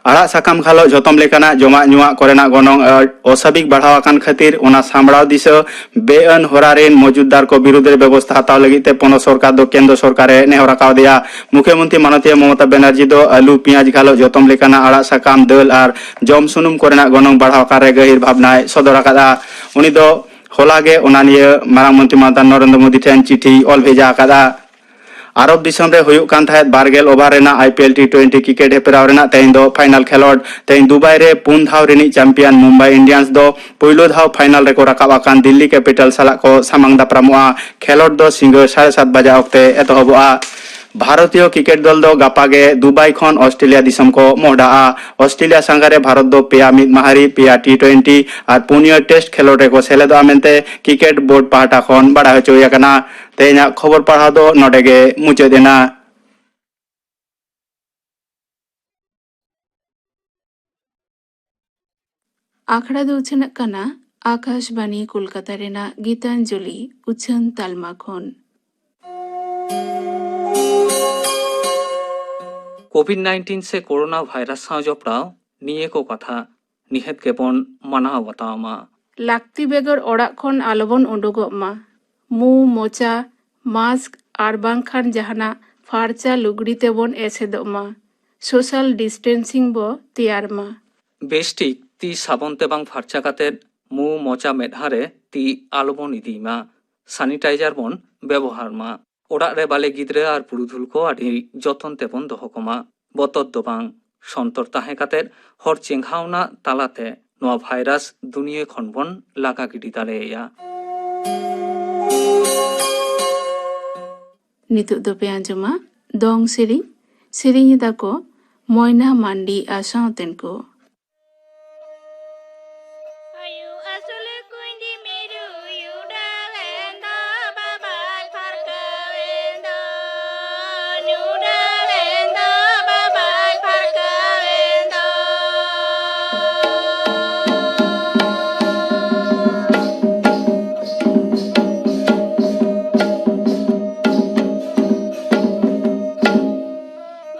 ᱟᱲᱟᱜ ᱥᱟᱠᱟᱢ ᱜᱷᱟᱞᱚᱜ ᱡᱚᱛᱚᱢ ᱞᱮᱠᱟᱱᱟᱜ ᱡᱚᱢᱟᱜ ᱧᱩᱣᱟᱜ ᱠᱚᱨᱮᱱᱟᱜ ᱜᱚᱱᱚᱝ ᱟᱹᱰ ᱚᱥᱟᱵᱤᱠ ᱵᱟᱲᱦᱟᱣ ᱟᱠᱟᱱ ᱠᱷᱟᱹᱛᱤᱨ ᱚᱱᱟ ᱥᱟᱢᱵᱲᱟᱣ ᱫᱤᱥᱟᱹ ᱵᱮᱼᱟᱹᱱ ᱦᱚᱨᱟ ᱨᱮᱱ ᱢᱚᱡᱩᱫᱽᱫᱟᱨ ᱠᱚ ᱵᱤᱨᱩᱫᱽ ᱨᱮ ᱵᱮᱵᱚᱥᱛᱷᱟ ᱦᱟᱛᱟᱣ ᱞᱟᱹᱜᱤᱫ ᱛᱮ ᱯᱚᱱᱚᱛ ᱥᱚᱨᱠᱟᱨ ᱫᱚ ᱠᱮᱱᱫᱨᱚ ᱥᱚᱨᱠᱟᱨ ᱮ ᱱᱮᱦᱚᱨ ᱟᱠᱟᱣᱫᱮᱭᱟ᱾ ᱢᱩᱠᱷᱭᱚᱢᱚᱱᱛᱨᱤ ᱢᱟᱱᱚᱛᱤᱭᱟᱹ ᱢᱚᱢᱚᱛᱟ ᱵᱮᱱᱟᱨᱡᱤ ᱫᱚ ᱟᱹᱞᱩ, ᱯᱮᱸᱭᱟᱡᱽ ᱜᱷᱟᱞᱚᱜ ᱡᱚᱛᱚᱢ ᱞᱮᱠᱟᱱᱟᱜ ᱟᱲᱟᱜ ᱥᱟᱠᱟᱢ, ᱫᱟᱹᱞ ᱟᱨ ᱡᱚᱢ ᱥᱩᱱᱩᱢ ᱠᱚᱨᱮᱱᱟᱜ ᱜᱚᱱᱚᱝ ᱵᱟᱲᱦᱟᱣ ᱟᱠᱟᱱ ᱨᱮ ᱜᱟᱹᱦᱤᱨ ᱵᱷᱟᱵᱽᱱᱟᱭ ᱥᱚᱫᱚᱨ ᱟᱠᱟᱫᱼᱟ᱾ ᱩᱱᱤ ᱫᱚ ᱦᱚᱞᱟ ᱜᱮ ᱚᱱᱟ ᱱᱤᱭᱟᱹ ᱢᱟᱨᱟᱝ ᱢᱚᱱᱛᱨᱤ ᱢᱟᱱᱚᱛᱟᱱ ᱱᱚᱨᱮᱱᱫᱨᱚ ᱢᱳᱫᱤ ᱴᱷᱮᱱ ᱪᱤᱴᱷᱤᱭ ᱚᱞ ᱵᱷᱮᱡᱟ ᱟᱠᱟᱫᱼᱟ᱾ ᱟᱨᱚᱵ ᱫᱤᱥᱚᱢ ᱨᱮ ᱦᱩᱭᱩᱜ ᱠᱟᱱ ᱛᱟᱦᱮᱸᱫ ᱵᱟᱨ ᱜᱮᱞ ᱳᱵᱷᱟᱨ ᱨᱮᱱᱟᱜ I P L T twenty cricket ᱦᱮᱯᱨᱟᱣ ᱨᱮᱱᱟᱜ ᱛᱮᱦᱮᱧ ᱫᱚ ᱯᱷᱟᱭᱱᱟᱞ ᱠᱷᱮᱞᱳᱰ᱾ ᱛᱮᱦᱮᱧ ᱫᱩᱵᱟᱭ ᱨᱮ ᱯᱩᱱ ᱫᱷᱟᱣ ᱨᱤᱱᱤᱡ ᱪᱟᱢᱯᱤᱭᱟᱱ ᱢᱩᱢᱵᱟᱭ ᱤᱱᱰᱤᱭᱟᱱᱥ ᱫᱚ ᱯᱩᱭᱞᱩ ᱫᱷᱟᱣ ᱯᱷᱟᱭᱱᱟᱞ ᱨᱮᱠᱚ ᱨᱟᱠᱟᱵ ᱟᱠᱟᱱ ᱫᱤᱞᱞᱤ ᱠᱮᱯᱤᱴᱟᱞ ᱥᱟᱞᱟᱜ ᱠᱚ ᱥᱟᱢᱟᱝ ᱫᱟᱯᱨᱟᱢᱚᱜᱼᱟ᱾ ᱠᱷᱮᱞᱳᱰ ᱫᱚ ᱥᱤᱸᱜᱟᱹᱲ ᱥᱟᱲᱮ ᱥᱟᱛ ᱵᱟᱡᱟ ᱚᱠᱛᱮ ᱮᱛᱚᱦᱚᱵᱚᱜᱼᱟ᱾ ᱵᱷᱟᱨᱚᱛᱤᱭᱚ ᱠᱨᱤᱠᱮᱴ ᱫᱚᱞ ᱫᱚ ᱜᱟᱯᱟ ᱜᱮ ᱫᱩᱵᱟᱭ ᱠᱷᱚᱱ ᱚᱥᱴᱨᱮᱞᱤᱭᱟ ᱫᱤᱥᱚᱢ ᱠᱚ ᱢᱚᱦᱰᱟᱜᱼᱟ᱾ ᱚᱥᱴᱨᱮᱞᱤᱭᱟ ᱥᱟᱸᱜᱷᱟᱨ ᱨᱮ ᱵᱷᱟᱨᱚᱛ ᱫᱚ ᱯᱮᱭᱟ ᱢᱤᱫ ᱢᱟᱦᱟᱨᱤ, ᱯᱮᱭᱟ ᱴᱤ ᱴᱩᱭᱮᱱᱴᱤ ᱟᱨ ᱯᱩᱱᱭᱟᱹ ᱴᱮᱥᱴ ᱠᱷᱮᱞᱳᱰ ᱨᱮᱠᱚ ᱥᱮᱞᱮᱫᱚᱜᱼᱟ ᱢᱮᱱᱛᱮ ᱠᱨᱤᱠᱮᱴ ᱵᱳᱨᱰ ᱯᱟᱦᱴᱟ ᱠᱷᱚᱱ ᱵᱟᱲᱟᱭ ᱦᱚᱪᱚ ᱦᱩᱭ ᱟᱠᱟᱱᱟ᱾ ᱛᱮᱦᱮᱧᱟᱜ ᱠᱷᱚᱵᱚᱨ ᱯᱟᱲᱦᱟᱣ ᱫᱚ ᱱᱚᱰᱮ ᱜᱮ ᱢᱩᱪᱟᱹᱫ ᱮᱱᱟ᱾ ᱟᱠᱷᱲᱟ ᱫᱚ ᱩᱪᱷᱟᱹᱱᱚᱜ ᱠᱟᱱᱟ ᱟᱠᱟᱥᱵᱟᱱᱤ ᱠᱳᱞᱠᱟᱛᱟ ᱨᱮᱱᱟᱜ ᱜᱤᱛᱟᱧᱡᱚᱞᱤ ᱩᱪᱷᱟᱹᱱ ᱛᱟᱞᱢᱟ ᱠᱷᱚᱱ᱾ ᱠᱳᱵᱷᱤᱰ ᱱᱟᱭᱤᱱᱴᱤᱱ ᱥᱮ ᱠᱳᱨᱳᱱᱟ ᱵᱷᱟᱭᱨᱟᱥ ᱥᱟᱶ ᱡᱚᱯᱲᱟᱣ ᱱᱤᱭᱟᱹ ᱠᱚ ᱠᱟᱛᱷᱟ ᱱᱤᱦᱟᱹᱛ ᱜᱮᱵᱚᱱ ᱢᱟᱱᱟᱣ ᱵᱟᱛᱟᱣ ᱢᱟ᱾ ᱞᱟᱹᱠᱛᱤ ᱵᱮᱜᱚᱨ ᱚᱲᱟᱜ ᱠᱷᱚᱱ ᱟᱞᱚᱵᱚᱱ ᱩᱰᱩᱠᱚᱜ ᱢᱟ᱾ ᱢᱩ, ᱢᱚᱪᱟ, ᱢᱟᱥᱠ ᱟᱨ ᱵᱟᱝᱠᱷᱟᱱ ᱡᱟᱦᱟᱱᱟᱜ ᱯᱷᱟᱨᱪᱟ ᱞᱩᱜᱽᱲᱤ ᱛᱮᱵᱚᱱ ᱮᱥᱮᱫᱚᱜ ᱢᱟ᱾ ᱥᱳᱥᱟᱞ ᱰᱤᱥᱴᱮᱱᱥᱤᱝ ᱵᱚ ᱛᱮᱭᱟᱨ ᱢᱟ᱾ ᱵᱮᱥ ᱴᱷᱤᱠ ᱛᱤ ᱥᱟᱵᱚᱱ ᱛᱮ ᱵᱟᱝ ᱯᱷᱟᱨᱪᱟ ᱠᱟᱛᱮ ᱢᱩ, ᱢᱚᱪᱟ, ᱢᱮᱫᱦᱟ ᱨᱮ ᱛᱤ ᱟᱞᱚᱵᱚᱱ ᱤᱫᱤᱭ ᱢᱟ᱾ ᱥᱟᱱᱤᱴᱟᱭᱡᱟᱨ ᱵᱚᱱ ᱵᱮᱵᱚᱦᱟᱨ ᱢᱟ᱾ ᱚᱲᱟᱜ ᱨᱮ ᱵᱟᱞᱮ ᱜᱤᱫᱽᱨᱟᱹ ᱟᱨ ᱯᱩᱨᱩᱫᱷᱩᱞ ᱠᱚ ᱟᱹᱰᱤ ᱡᱚᱛᱚᱱ ᱛᱮᱵᱚᱱ ᱫᱚᱦᱚ ᱠᱚᱢᱟ᱾ ᱵᱚᱛᱚᱨ ᱫᱚ ᱵᱟᱝ, ᱥᱚᱱᱛᱚᱨ ᱛᱟᱦᱮᱸ ᱠᱟᱛᱮ ᱦᱚᱲ ᱪᱮᱸᱜᱷᱟᱣᱱᱟ ᱛᱟᱞᱟᱛᱮ ᱱᱚᱣᱟ ᱵᱷᱟᱭᱨᱟᱥ ᱫᱩᱱᱤᱭᱟᱹ ᱠᱷᱚᱱ ᱵᱚᱱ ᱞᱟᱜᱟ ᱜᱤᱰᱤ ᱫᱟᱲᱮᱭᱟᱭᱟ᱾ ᱱᱤᱛᱚᱜ ᱫᱚᱯᱮ ᱟᱸᱡᱚᱢᱟ ᱫᱚᱝ ᱥᱮᱨᱮᱧ᱾ ᱥᱮᱨᱮᱧ ᱮᱫᱟ ᱠᱚ ᱢᱚᱭᱱᱟ ᱢᱟᱱᱰᱤ ᱟᱨ ᱥᱟᱶᱛᱮᱱ ᱠᱚ᱾ ᱟᱭᱳ ᱟᱹᱥᱩᱞ ᱠᱩᱸᱭᱰᱤ ᱢᱤᱨᱩ ᱧᱩᱰᱟᱹᱣᱮᱱ ᱫᱚ ᱵᱟᱵᱟᱭ ᱯᱷᱟᱨᱠᱟᱣᱮᱱ ᱫᱚ, ᱧᱩᱰᱟᱹᱣᱮᱱ ᱫᱚ ᱵᱟᱵᱟᱭ ᱯᱷᱟᱨᱠᱟᱣᱮᱱ ᱫᱚ᱾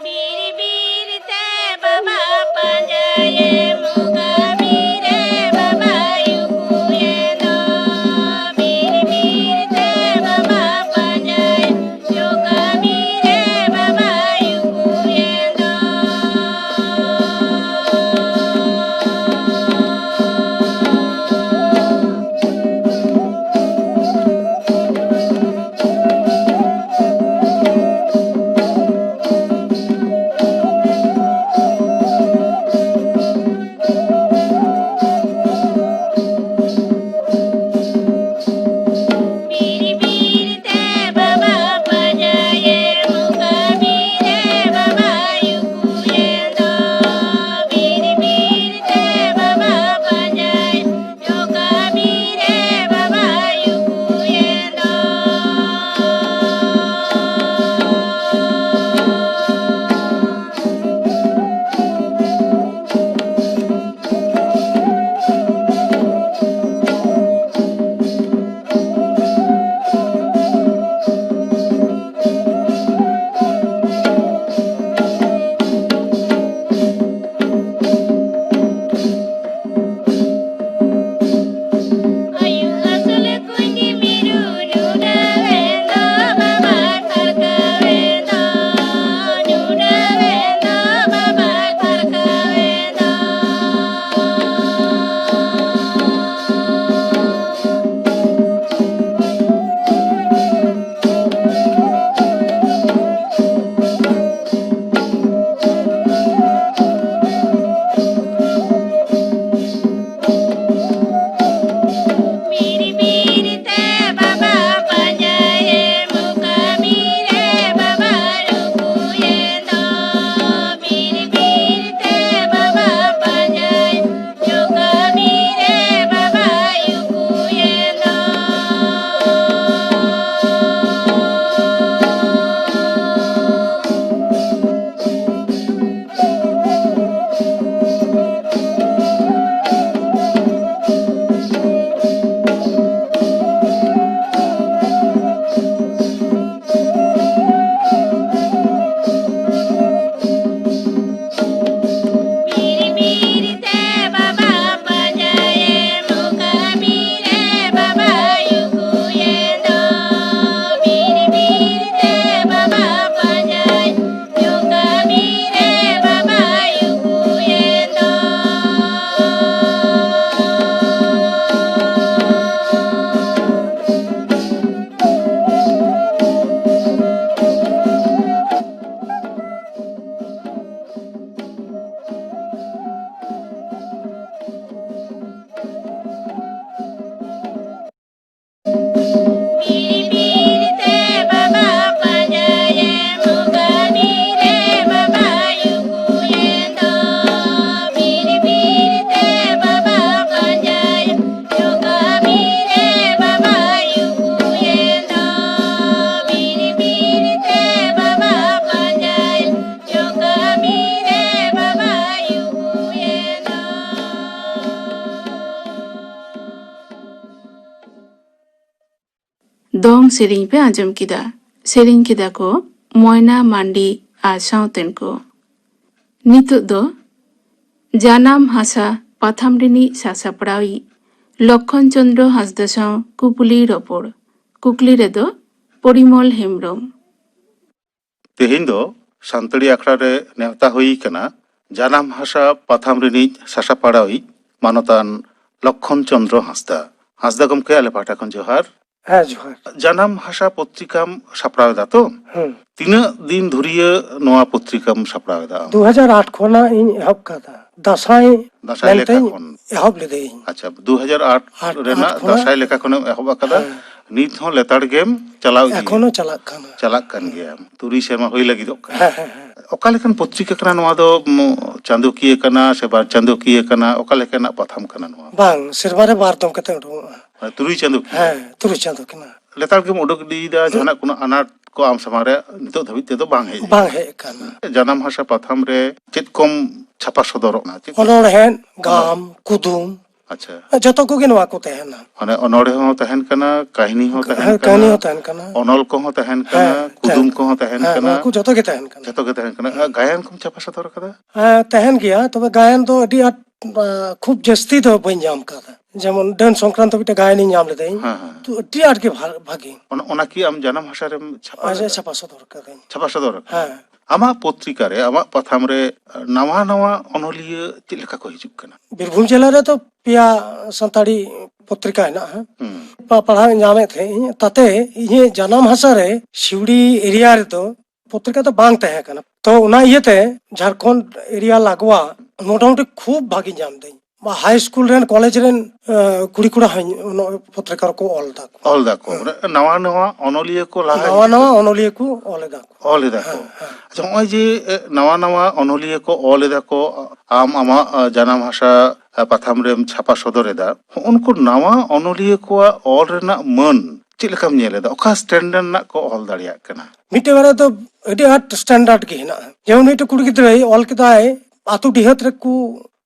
ᱵᱤᱨ ᱵᱤᱨ ᱛᱮ ᱵᱟᱵᱟ ᱯᱟᱸᱡᱟᱭ ᱥᱮᱨᱮᱧ ᱯᱮ ᱟᱸᱡᱚᱢ ᱠᱮᱫᱟ᱾ ᱥᱮᱨᱮᱧ ᱠᱮᱫᱟ ᱠᱚ ᱢᱚᱭᱱᱟ ᱢᱟᱱᱰᱤ ᱟᱨ ᱥᱟᱶᱛᱮᱱ ᱠᱚ᱾ ᱱᱤᱛᱚᱜ ᱫᱚ ᱡᱟᱱᱟᱢ ᱦᱟᱥᱟ ᱯᱟᱛᱷᱟᱢ ᱨᱤᱱᱤᱡ ᱥᱟᱥᱟᱯᱲᱟᱣᱤᱡ ᱞᱚᱠᱠᱷᱚᱱ ᱪᱚᱸᱫᱽᱨᱚ ᱦᱟᱸᱥᱫᱟ ᱥᱟᱶ ᱠᱩᱯᱞᱤ ᱨᱚᱯᱚᱲ᱾ ᱠᱩᱠᱞᱤ ᱨᱮᱫᱚ ᱯᱚᱨᱤᱢᱚᱞ ᱦᱮᱢᱵᱽᱨᱚᱢ᱾ ᱛᱮᱦᱮᱧ ᱫᱚ ᱥᱟᱱᱛᱟᱲᱤ ᱟᱠᱷᱲᱟ ᱨᱮ ᱱᱮᱣᱛᱟ ᱦᱩᱭ ᱟᱠᱟᱱᱟ ᱡᱟᱱᱟᱢ ᱦᱟᱥᱟ ᱯᱟᱛᱷᱟᱢ ᱨᱤᱱᱤᱡ ᱥᱟᱥᱟᱯᱟᱲᱟᱣᱤᱡ ᱢᱟᱱᱚᱛᱟᱱ ᱞᱚᱠᱠᱷᱚᱱ ᱪᱚᱸᱫᱽᱨᱚ ᱦᱟᱸᱥᱫᱟ᱾ ᱦᱟᱸᱥᱫᱟ ᱜᱚᱢᱠᱮ, ᱟᱞᱮ ᱯᱟᱦᱴᱟ ᱠᱷᱚᱱ ᱡᱚᱦᱟᱨ᱾ ᱦᱮᱸ, ᱡᱚᱦᱟᱨ᱾ ᱡᱟᱱᱟᱢ ᱦᱟᱥᱟ ᱯᱚᱛᱨᱤᱠᱟᱢ ᱥᱟᱯᱲᱟᱣ ᱮᱫᱟ ᱛᱚ? ᱦᱩᱸ᱾ ᱛᱤᱱᱟᱹᱜ ᱫᱤᱱ ᱫᱷᱩᱨᱤᱭᱟᱹ ᱱᱚᱣᱟ ᱯᱚᱛᱨᱤᱠᱟᱢ ᱥᱟᱯᱲᱟᱣ ᱮᱫᱟ ᱟᱢ? ᱫᱩ ᱦᱟᱡᱟᱨ ᱟᱴ ᱠᱷᱚᱱᱟᱜ ᱤᱧ ᱮᱦᱚᱵ ᱠᱟᱫᱟ᱾ ᱫᱟᱸᱥᱟᱭ ᱫᱟᱸᱥᱟᱭ ᱞᱮᱠᱷᱟ ᱢᱮᱱᱛᱮᱧ ᱠᱷᱚᱱ᱾ ᱮᱦᱚᱵ ᱞᱤᱫᱟᱹᱧ᱾ ᱟᱪᱪᱷᱟ, ᱫᱩ ᱦᱟᱡᱟᱨ ᱟᱴ ᱟᱴ, ᱨᱮᱱᱟᱜ ᱟᱴ ᱠᱷᱚᱱᱟᱜ᱾ ᱫᱟᱸᱥᱟᱭ ᱞᱮᱠᱟ ᱠᱷᱚᱱᱮᱢ ᱮᱦᱚᱵ ᱟᱠᱟᱫᱟ᱾ ᱦᱮᱸ᱾ ᱱᱤᱛ ᱦᱚᱸ ᱞᱮᱛᱟᱲ ᱜᱮᱢ ᱪᱟᱞᱟᱣ ᱤᱫᱤᱭᱟ᱾ ᱮᱠᱷᱚᱱᱳ ᱪᱟᱞᱟᱜ ᱠᱟᱱᱟ᱾ ᱪᱟᱞᱟᱜ ᱠᱟᱱ ᱜᱮᱭᱟ᱾ ᱛᱩᱨᱩᱭ ᱥᱮᱨᱢᱟ ᱦᱩᱭ ᱞᱟᱹᱜᱤᱫᱚᱜ ᱠᱟᱱᱟ᱾ ᱦᱮᱸ, ᱦᱮᱸ, ᱦᱮᱸ᱾ ᱚᱠᱟ ᱞᱮᱠᱟᱱ ᱯᱚᱛᱨᱤᱠᱟ ᱠᱟᱱᱟ ᱱᱚᱣᱟ ᱫᱚ? ᱩᱢ, ᱪᱟᱸᱫᱚᱠᱤᱭᱟᱹ ᱠᱟᱱᱟ ᱥᱮ ᱵᱟᱨ ᱪᱟᱸᱫᱚᱠᱤᱭᱟᱹ ᱠᱟᱱᱟ? ᱚᱠᱟ ᱞᱮᱠᱟᱱᱟᱜ ᱯᱟᱛᱷᱟᱢ ᱠᱟᱱᱟ ᱱᱚᱣᱟ? ᱵᱟᱝ, ᱥᱮᱨᱢᱟ ᱨᱮ ᱵᱟᱨ ᱫᱚᱢ ᱠᱟᱛᱮ ᱩᱰᱩᱠᱚᱜᱼᱟ᱾ ᱢᱟᱱᱮ ᱛᱩᱨᱩᱭ ᱪᱟᱸᱫᱚ ᱠᱤ? ᱦᱮᱸ, ᱛᱩᱨᱩᱭ ᱪᱟᱸᱫᱚ ᱠᱤᱱᱟ᱾ ᱞᱮᱛᱟᱲ ᱜᱮᱢ ᱩᱰᱩᱠ ᱤᱫᱤᱭᱮᱫᱟ, ᱡᱟᱦᱟᱱᱟᱜ ᱠᱳᱱᱳ ᱟᱱᱟᱴ ᱠᱚ ᱟᱢ ᱥᱟᱢᱟᱝ ᱨᱮ ᱱᱤᱛᱚᱜ ᱫᱷᱟᱹᱵᱤᱡ ᱛᱮᱫᱚ ᱵᱟᱝ ᱦᱮᱡ ᱟᱠᱟᱱᱟ? ᱵᱟᱝ ᱦᱮᱡ ᱟᱠᱟᱱᱟ᱾ ᱡᱟᱱᱟᱢ ᱦᱟᱥᱟ ᱯᱟᱛᱷᱟᱢ ᱨᱮ ᱪᱮᱫ ᱠᱚᱢ ᱪᱷᱟᱯᱟ ᱥᱚᱫᱚᱨᱚᱜ ᱠᱟᱱᱟ? ᱪᱮᱫ ᱠᱚ? ᱚᱱᱚᱬᱦᱮᱸ, ᱜᱟᱢ, ᱠᱩᱫᱩᱢ, ᱟᱪᱪᱷᱟ᱾ ᱡᱚᱛᱚ ᱠᱚᱜᱮ ᱱᱚᱣᱟ ᱠᱚ ᱛᱟᱦᱮᱱᱟ᱾ ᱢᱟᱱᱮ ᱚᱱᱚᱬᱦᱮᱸ ᱦᱚᱸ ᱛᱟᱦᱮᱱ ᱠᱟᱱᱟ, ᱠᱟᱹᱦᱱᱤ ᱦᱚᱸ ᱛᱟᱦᱮᱱ ᱦᱮᱸ, ᱠᱟᱱᱟ, ᱠᱟᱹᱦᱱᱤ ᱦᱚᱸ ᱛᱟᱦᱮᱱ ᱠᱟᱱᱟ᱾ ᱚᱱᱚᱞ ᱠᱚᱦᱚᱸ ᱛᱟᱦᱮᱱ ᱠᱟᱱᱟ, ᱦᱮᱸ, ᱠᱩᱫᱩᱢ ᱛᱟᱦᱮᱱ ᱠᱚᱦᱚᱸ ᱛᱟᱦᱮᱱ ᱦᱮᱸ, ᱠᱟᱱᱟ᱾ ᱱᱚᱣᱟ ᱠᱚ ᱡᱚᱛᱚ ᱜᱮ ᱛᱟᱦᱮᱱ ᱠᱟᱱᱟ᱾ ᱡᱚᱛᱚ ᱜᱮ ᱛᱟᱦᱮᱱ ᱠᱟᱱᱟ᱾ ᱦᱮᱸ᱾ ᱟᱨ ᱜᱟᱭᱟᱱ ᱠᱚᱢ ᱪᱷᱟᱯᱟ ᱥᱚᱫᱚᱨ ᱠᱟᱫᱟ? ᱦᱮᱸ, ᱛᱟᱦᱮᱱ ᱜᱮᱭᱟ, ᱛᱚᱵᱮ ᱜᱟᱭᱟᱱ ᱫᱚ ᱟᱹᱰᱤ ᱟᱸᱴ, ᱟ, ᱠᱷᱩᱵ ᱡᱟᱹᱥᱛᱤ ᱫᱚ ᱵᱟᱹᱧ ᱧᱟᱢ ᱠᱟᱫᱟ᱾ ᱡᱮᱢᱚᱱ ᱰᱟᱹᱱ ᱥᱚᱝᱠᱨᱟᱱᱛᱚ ᱢᱤᱫᱴᱮᱱ ᱜᱟᱭᱟᱱᱤᱧ ᱧᱟᱢ ᱞᱮᱫᱟᱹᱧ᱾ ᱦᱮᱸ, ᱦᱮᱸ᱾ ᱛᱚ ᱟᱹᱰᱤ ᱟᱸᱴ ᱜᱮ ᱵᱷᱟ-, ᱵᱷᱟᱜᱤ᱾ ᱚᱱᱟ, ᱚᱱᱟ ᱠᱤ ᱟᱢ ᱡᱟᱱᱟᱢ ᱵᱷᱟᱥᱟ ᱨᱮᱢ ᱪᱷᱟᱯᱟ ᱟᱪᱪᱷᱟ, ᱞᱮᱫᱟ? ᱪᱷᱟᱯᱟ ᱥᱚᱫᱚᱨ ᱠᱟᱹᱫᱟᱹᱧ᱾ ᱪᱷᱟᱯᱟ ᱥᱚᱫᱚᱨ ᱟᱠᱟᱫᱟ᱾ ᱦᱮᱸ᱾ ᱟᱢᱟᱜ ᱯᱚᱛᱨᱤᱠᱟ ᱨᱮ, ᱟᱢᱟᱜ ᱯᱟᱛᱷᱟᱢ ᱨᱮ ᱱᱟᱣᱟ ᱱᱟᱣᱟ ᱚᱱᱚᱞᱤᱭᱟᱹ ᱪᱮᱫ ᱞᱮᱠᱟ ᱠᱚ ᱦᱤᱡᱩᱜ ᱠᱟᱱᱟ? ᱵᱤᱨᱵᱷᱩᱢ ᱡᱮᱞᱟ ᱨᱮᱫᱚ ᱯᱮᱭᱟ ᱥᱟᱱᱛᱟᱲᱤ ᱯᱚᱛᱨᱤᱠᱟ ᱦᱮᱱᱟᱜᱼᱟ᱾ ᱦᱩᱸ᱾ ᱯᱟ-, ᱯᱟᱲᱦᱟᱣ ᱧᱟᱢᱮᱫ ᱛᱟᱦᱮᱸᱫ ᱤᱧ᱾ ᱛᱟᱛᱮ ᱤᱧᱟᱹᱜ ᱡᱟᱱᱟᱢ ᱦᱟᱥᱟ ᱨᱮ ᱥᱤᱣᱲᱤ ᱮᱨᱤᱭᱟ ᱨᱮᱫᱚ ᱯᱚᱛᱨᱤᱠᱟ ᱫᱚ ᱵᱟᱝ ᱛᱟᱦᱮᱸ ᱠᱟᱱᱟ᱾ ᱛᱚ ᱚᱱᱟ ᱤᱭᱟᱹᱛᱮ ᱡᱷᱟᱲᱠᱷᱚᱸᱰ ᱮᱨᱤᱭᱟ ᱞᱟᱜᱽᱣᱟ ᱢᱚᱴᱟᱢᱩᱴᱤ ᱠᱷᱩᱵ ᱵᱷᱟᱜᱤ ᱧᱟᱢ ᱫᱟᱹᱧ᱾ ᱵᱟ ᱦᱟᱭ ᱥᱠᱩᱞ ᱨᱮᱱ, ᱠᱚᱞᱮᱡᱽ ᱨᱮᱱ, ᱮ, ᱠᱩᱲᱤ ᱠᱚᱲᱟ ᱦᱚᱸ ᱱᱚᱜᱼᱚᱭ ᱯᱚᱛᱨᱤᱠᱟ ᱨᱮᱠᱚ ᱚᱞ ᱫᱟ ᱠᱚ᱾ ᱚᱞ ᱫᱟ ᱠᱚ᱾ ᱦᱮᱸ᱾ ᱢᱟᱱᱮ ᱱᱟᱣᱟ ᱱᱟᱣᱟ ᱚᱱᱚᱞᱤᱭᱟᱹ ᱠᱚ ᱞᱟᱦᱟ ᱱᱟᱣᱟ ᱦᱤᱡᱩᱜ ᱱᱟᱣᱟ ᱠᱟᱱᱟ᱾ ᱚᱱᱚᱞᱤᱭᱟᱹ ᱠᱚ ᱚᱞ ᱮᱫᱟ ᱠᱚ᱾ ᱚᱞ ᱮᱫᱟ ᱠᱚ᱾ ᱦᱮᱸ, ᱦᱮᱸ᱾ ᱟᱪᱪᱷᱟ, ᱱᱚᱜᱼᱚᱭ ᱡᱮ, ᱮ, ᱱᱟᱣᱟ ᱱᱟᱣᱟ ᱚᱱᱚᱞᱤᱭᱟᱹ ᱠᱚ ᱚᱞ ᱮᱫᱟ ᱠᱚ, ᱟᱢ ᱟᱢᱟᱜ, ᱮ, ᱡᱟᱱᱟᱢ ᱵᱷᱟᱥᱟ, ᱮ, ᱯᱟᱛᱷᱟᱢ ᱨᱮᱢ ᱪᱷᱟᱯᱟ ᱥᱚᱫᱚᱨ ᱮᱫᱟ, ᱦᱚᱸᱜᱼᱚ ᱱᱩᱠᱩ ᱱᱟᱣᱟ ᱚᱱᱚᱞᱤᱭᱟᱹ ᱠᱚᱣᱟᱜ ᱚᱞ ᱨᱮᱱᱟᱜ ᱢᱟᱹᱱ ᱪᱮᱫ ᱞᱮᱠᱟᱢ ᱧᱮᱞ ᱮᱫᱟ? ᱚᱠᱟ ᱥᱴᱮᱱᱰᱟᱨᱰ ᱨᱮᱱᱟᱜ ᱠᱚ ᱚᱞ ᱫᱟᱲᱮᱭᱟᱜ ᱠᱟᱱᱟ? ᱢᱤᱫᱴᱮᱱ ᱵᱟᱨᱭᱟ ᱫᱚ ᱟᱹᱰᱤ ᱟᱸᱴ ᱥᱴᱮᱱᱰᱟᱨᱰ ᱜᱮ ᱦᱮᱱᱟᱜᱼᱟ᱾ ᱡᱮᱢᱚᱱ ᱢᱤᱫᱴᱮᱱ ᱠᱩᱲᱤ ᱜᱤᱫᱽᱨᱟᱹᱭ ᱚᱞ ᱠᱮᱫᱟᱭ, ᱟᱛᱳ ᱰᱤᱦᱟᱹᱛ ᱨᱮᱠᱚ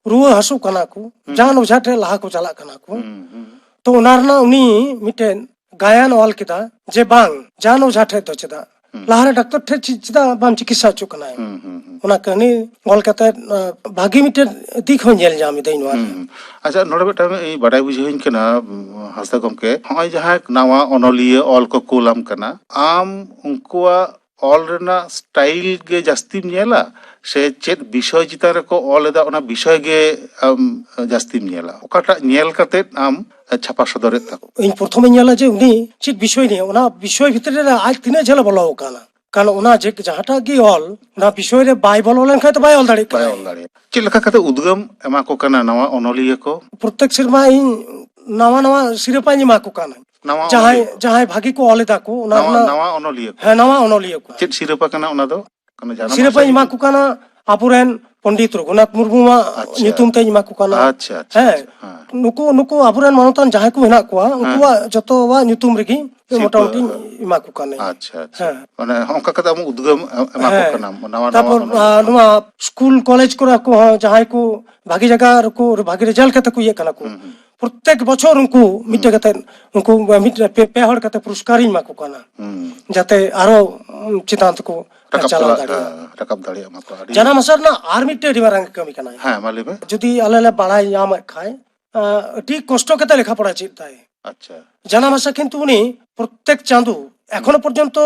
ᱨᱩᱣᱟᱹ ᱦᱟᱹᱥᱩᱜ ᱠᱟᱱᱟ ᱠᱚ, ᱦᱩᱸ᱾ ᱡᱟᱱ ᱚᱡᱷᱟ ᱴᱷᱮᱱ ᱞᱟᱦᱟ ᱠᱚ ᱪᱟᱞᱟᱜ ᱠᱟᱱᱟ ᱠᱚ᱾ ᱦᱩᱸ, ᱦᱩᱸ᱾ ᱛᱚ ᱚᱱᱟ ᱨᱮᱱᱟᱜ ᱩᱱᱤ ᱢᱤᱫᱴᱮᱱ ᱜᱟᱭᱟᱱ ᱚᱞ ᱠᱮᱫᱟ ᱡᱮ ᱵᱟᱝ, ᱡᱟᱱ ᱚᱡᱷᱟ ᱴᱷᱮᱡ ᱫᱚ ᱪᱮᱫᱟᱜ? ᱦᱩᱸ᱾ ᱞᱟᱦᱟᱨᱮ ᱰᱟᱠᱛᱚᱨ ᱴᱷᱮᱡ ᱪᱮ-, ᱪᱮᱫᱟᱜ ᱵᱟᱢ ᱪᱤᱠᱤᱛᱥᱟ ᱦᱚᱪᱚᱜ ᱠᱟᱱᱟ? ᱦᱩᱸ, ᱦᱩᱸ, ᱦᱩᱸ᱾ ᱚᱱᱟ ᱠᱟᱹᱦᱱᱤ ᱚᱞ ᱠᱟᱛᱮ, ᱟ, ᱵᱷᱟᱹᱜᱤ ᱢᱤᱫᱴᱮᱱ ᱫᱤᱠ ᱦᱚᱸ ᱧᱮᱞ ᱧᱟᱢ ᱮᱫᱟᱹᱧ ᱱᱚᱣᱟ ᱨᱮ᱾ ᱦᱩᱸ, ᱦᱩᱸ᱾ ᱟᱪᱪᱷᱟ, ᱱᱚᱰᱮ ᱢᱤᱫᱴᱟᱝ ᱤᱧ ᱵᱟᱰᱟᱭ ᱵᱩᱡᱷᱟᱹᱣᱤᱧ ᱠᱟᱱᱟ, ᱩᱢ, ᱦᱟᱸᱥᱫᱟ ᱜᱚᱢᱠᱮ, ᱱᱚᱜᱼᱚᱭ ᱡᱟᱦᱟᱸᱭ ᱱᱟᱣᱟ ᱚᱱᱚᱞᱤᱭᱟᱹ ᱚᱞ ᱠᱚ ᱠᱩᱞᱟᱢ ᱠᱟᱱᱟ, ᱟᱢ ᱩᱱᱠᱩᱣᱟᱜ ᱚᱞ ᱨᱮᱱᱟᱜ style ᱜᱮ ᱡᱟᱹᱥᱛᱤᱢ ᱧᱮᱞᱟ, ᱥᱮ ᱪᱮᱫ ᱵᱤᱥᱚᱭ ᱪᱮᱛᱟᱱ ᱨᱮᱠᱚ ᱚᱞ ᱮᱫᱟ, ᱚᱱᱟ ᱵᱤᱥᱚᱭ ᱜᱮ ᱟᱢ ᱡᱟᱹᱥᱛᱤᱢ ᱧᱮᱞᱟ? ᱚᱠᱟᱴᱟᱜ ᱧᱮᱞ ᱠᱟᱛᱮᱫ ᱟᱢ ᱪᱷᱟᱯᱟ ᱥᱚᱫᱚᱨᱮᱫ ᱛᱟᱠᱚ? ᱤᱧ ᱯᱨᱚᱛᱷᱚᱢᱤᱧ ᱧᱮᱞᱟ ᱡᱮ ᱩᱱᱤ ᱪᱮᱫ ᱵᱤᱥᱚᱭ ᱱᱤᱭᱮ, ᱚᱱᱟ ᱵᱤᱥᱚᱭ ᱵᱷᱤᱛᱨᱤ ᱨᱮ ᱟᱡ ᱛᱤᱱᱟᱹᱜ ᱡᱷᱟᱹᱞ ᱮ ᱵᱚᱞᱚ ᱟᱠᱟᱱᱟ᱾ ᱠᱟᱨᱚᱱ ᱚᱱᱟ ᱡᱮ ᱡᱟᱦᱟᱸᱴᱟᱜ ᱜᱮ ᱚᱞ, ᱚᱱᱟ ᱵᱤᱥᱚᱭ ᱨᱮ ᱵᱟᱭ ᱵᱚᱞᱚ ᱞᱮᱱᱠᱷᱟᱱ ᱛᱚ ᱵᱟᱭ ᱚᱞ ᱫᱟᱲᱮᱭᱟᱜ ᱵᱟᱭ ᱠᱟᱱᱟ᱾ ᱚᱞ ᱫᱟᱲᱮᱭᱟᱜᱼᱟ᱾ ᱪᱮᱫ ᱞᱮᱠᱟ ᱠᱟᱛᱮ ᱩᱫᱽᱜᱟᱹᱢ ᱮᱢᱟ ᱠᱚ ᱠᱟᱱᱟ ᱱᱟᱣᱟ ᱚᱱᱚᱞᱤᱭᱟᱹ ᱠᱚ? ᱯᱨᱚᱛᱮᱠ ᱥᱮᱨᱢᱟ ᱤᱧ ᱱᱟᱣᱟ ᱱᱟᱣᱟ ᱥᱤᱨᱯᱟᱧ ᱮᱢᱟ ᱠᱚ ᱠᱟᱱᱟ᱾ ᱱᱟᱣᱟ ᱡᱟᱦᱟᱸᱭ, ᱚᱱᱚᱞᱤᱭᱟᱹ ᱠᱚ᱾ ᱡᱟᱦᱟᱸᱭ ᱵᱷᱟᱹᱜᱤ ᱠᱚ ᱚᱞ ᱮᱫᱟ ᱠᱚ, ᱚᱱᱟ ᱱᱟᱣᱟ, ᱨᱮᱱᱟᱜ ᱱᱟᱣᱟ ᱚᱱᱚᱞᱤᱭᱟᱹ ᱠᱚ᱾ ᱦᱮᱸ, ᱱᱟᱣᱟ ᱚᱱᱚᱞᱤᱭᱟᱹ ᱠᱚ᱾ ᱪᱮᱫ ᱥᱤᱨᱯᱟᱹ ᱠᱟᱱᱟ ᱚᱱᱟ ᱫᱚ? ᱠᱟᱱᱟ ᱡᱟᱱᱟᱢ ᱥᱤᱨᱯᱟᱹᱧ ᱟᱥᱟ ᱮᱢᱟ ᱠᱚ ᱠᱟᱱᱟ ᱟᱵᱚᱨᱮᱱ ᱯᱚᱱᱰᱤᱛ ᱨᱚᱜᱷᱩᱱᱟᱛᱷ ᱢᱩᱨᱢᱩᱣᱟᱜ ᱟᱪᱪᱷᱟ᱾ ᱧᱩᱛᱩᱢ ᱛᱮᱧ ᱮᱢᱟ ᱠᱚ ᱠᱟᱱᱟ᱾ ᱟᱪᱪᱷᱟ, ᱟᱪᱪᱷᱟ, ᱦᱮᱸ᱾ ᱟᱪᱪᱷᱟ, ᱦᱮᱸ᱾ ᱱᱩᱠᱩ, ᱱᱩᱠᱩ ᱟᱵᱚᱨᱮᱱ ᱢᱟᱱᱚᱛᱟᱱ ᱡᱟᱦᱟᱸᱭ ᱠᱚ ᱢᱮᱱᱟᱜ ᱠᱚᱣᱟ, ᱦᱮᱸ᱾ ᱩᱱᱠᱩᱣᱟᱜ ᱡᱚᱛᱚᱣᱟᱜ ᱧᱩᱛᱩᱢ ᱨᱮᱜᱮ ᱥᱤᱨᱯᱟᱹ, ᱢᱚᱴᱟᱢᱩᱴᱤᱧ ᱦᱮᱸ᱾ ᱮᱢᱟ ᱠᱚ ᱠᱟᱱᱟᱹᱧ᱾ ᱟᱪᱪᱷᱟ, ᱟᱪᱪᱷᱟ᱾ ᱦᱮᱸ᱾ ᱢᱟᱱᱮ ᱦᱚᱸᱜᱼᱚ ᱱᱚᱝᱠᱟ ᱠᱟᱛᱮ ᱟᱢ ᱩᱫᱽᱜᱟᱹᱣ ᱮᱢᱟ ᱠᱚ ᱦᱮᱸ᱾ ᱠᱟᱱᱟᱢ, ᱱᱟᱣᱟ, ᱱᱟᱣᱟ ᱛᱟᱨᱯᱚᱨ, ᱚᱱᱚᱞᱤᱭᱟᱹ ᱟ, ᱠᱚ᱾ ᱱᱚᱣᱟ ᱥᱠᱩᱞ ᱠᱚᱞᱮᱡᱽ ᱠᱚᱨᱮ ᱠᱚᱦᱚᱸ ᱡᱟᱦᱟᱸᱭ ᱠᱚ ᱵᱷᱟᱜᱤ ᱡᱟᱭᱜᱟ ᱨᱮᱠᱚ, ᱵᱷᱟᱜᱤ ᱨᱮᱡᱟᱞᱴ ᱠᱟᱛᱮ ᱠᱚ ᱤᱭᱟᱹᱜ ᱠᱟᱱᱟ ᱠᱚ, ᱦᱩᱸ, ᱦᱩᱸ᱾ ᱯᱨᱚᱛᱮᱠ ᱵᱚᱪᱷᱚᱨ ᱩᱱᱠᱩ ᱦᱩᱸ᱾ ᱢᱤᱫᱴᱮᱡ ᱠᱟᱛᱮ, ᱩᱱᱠᱩ ᱢᱤᱫ ᱯᱮ, ᱯᱮ ᱦᱚᱲ ᱠᱟᱛᱮ ᱯᱩᱨᱚᱥᱠᱟᱨᱤᱧ ᱮᱢᱟ ᱠᱚ ᱠᱟᱱᱟ, ᱦᱩᱸ᱾ ᱡᱟᱛᱮ ᱟᱨᱚ, ᱩᱸ, ᱪᱮᱛᱟᱱ ᱛᱮᱠᱚ ᱨᱟᱠᱟᱵ ᱪᱟᱞᱟᱣ ᱪᱟᱞᱟᱜ, ᱫᱟᱲᱮᱭᱟᱜᱼᱟ᱾ ᱦᱮᱸ, ᱨᱟᱠᱟᱵ ᱫᱟᱲᱮᱭᱟᱜ ᱢᱟᱠᱚ᱾ ᱟᱹᱰᱤ ᱡᱟᱱᱟᱢ ᱟᱥᱟ ᱨᱮᱱᱟᱜ ᱟᱨ ᱢᱤᱫᱴᱮᱡ ᱟᱹᱰᱤ ᱢᱟᱨᱟᱝ ᱠᱟᱹᱢᱤ ᱠᱟᱱᱟ᱾ ᱦᱮᱸ, ᱢᱟ ᱞᱟᱹᱭ ᱢᱮ᱾ ᱡᱩᱫᱤ ᱟᱞᱮ ᱞᱮ ᱵᱟᱲᱟᱭ ᱧᱟᱢᱮᱫ ᱠᱷᱟᱡ, ᱟᱸ, ᱟᱹᱰᱤ ᱠᱚᱥᱴᱚ ᱠᱟᱛᱮ ᱞᱮᱠᱷᱟ ᱯᱚᱲᱟ ᱪᱮᱫ ᱛᱟᱭ᱾ ᱟᱪᱪᱷᱟ᱾ ᱡᱟᱱᱟᱢ ᱟᱥᱟ ᱠᱤᱱᱛᱩ ᱩᱱᱤ ᱯᱨᱚᱛᱮᱠ ᱪᱟᱸᱫᱚ, ᱮᱠᱷᱚᱱᱚ ᱦᱩᱸ᱾ ᱯᱚᱨᱡᱚᱱᱛᱚ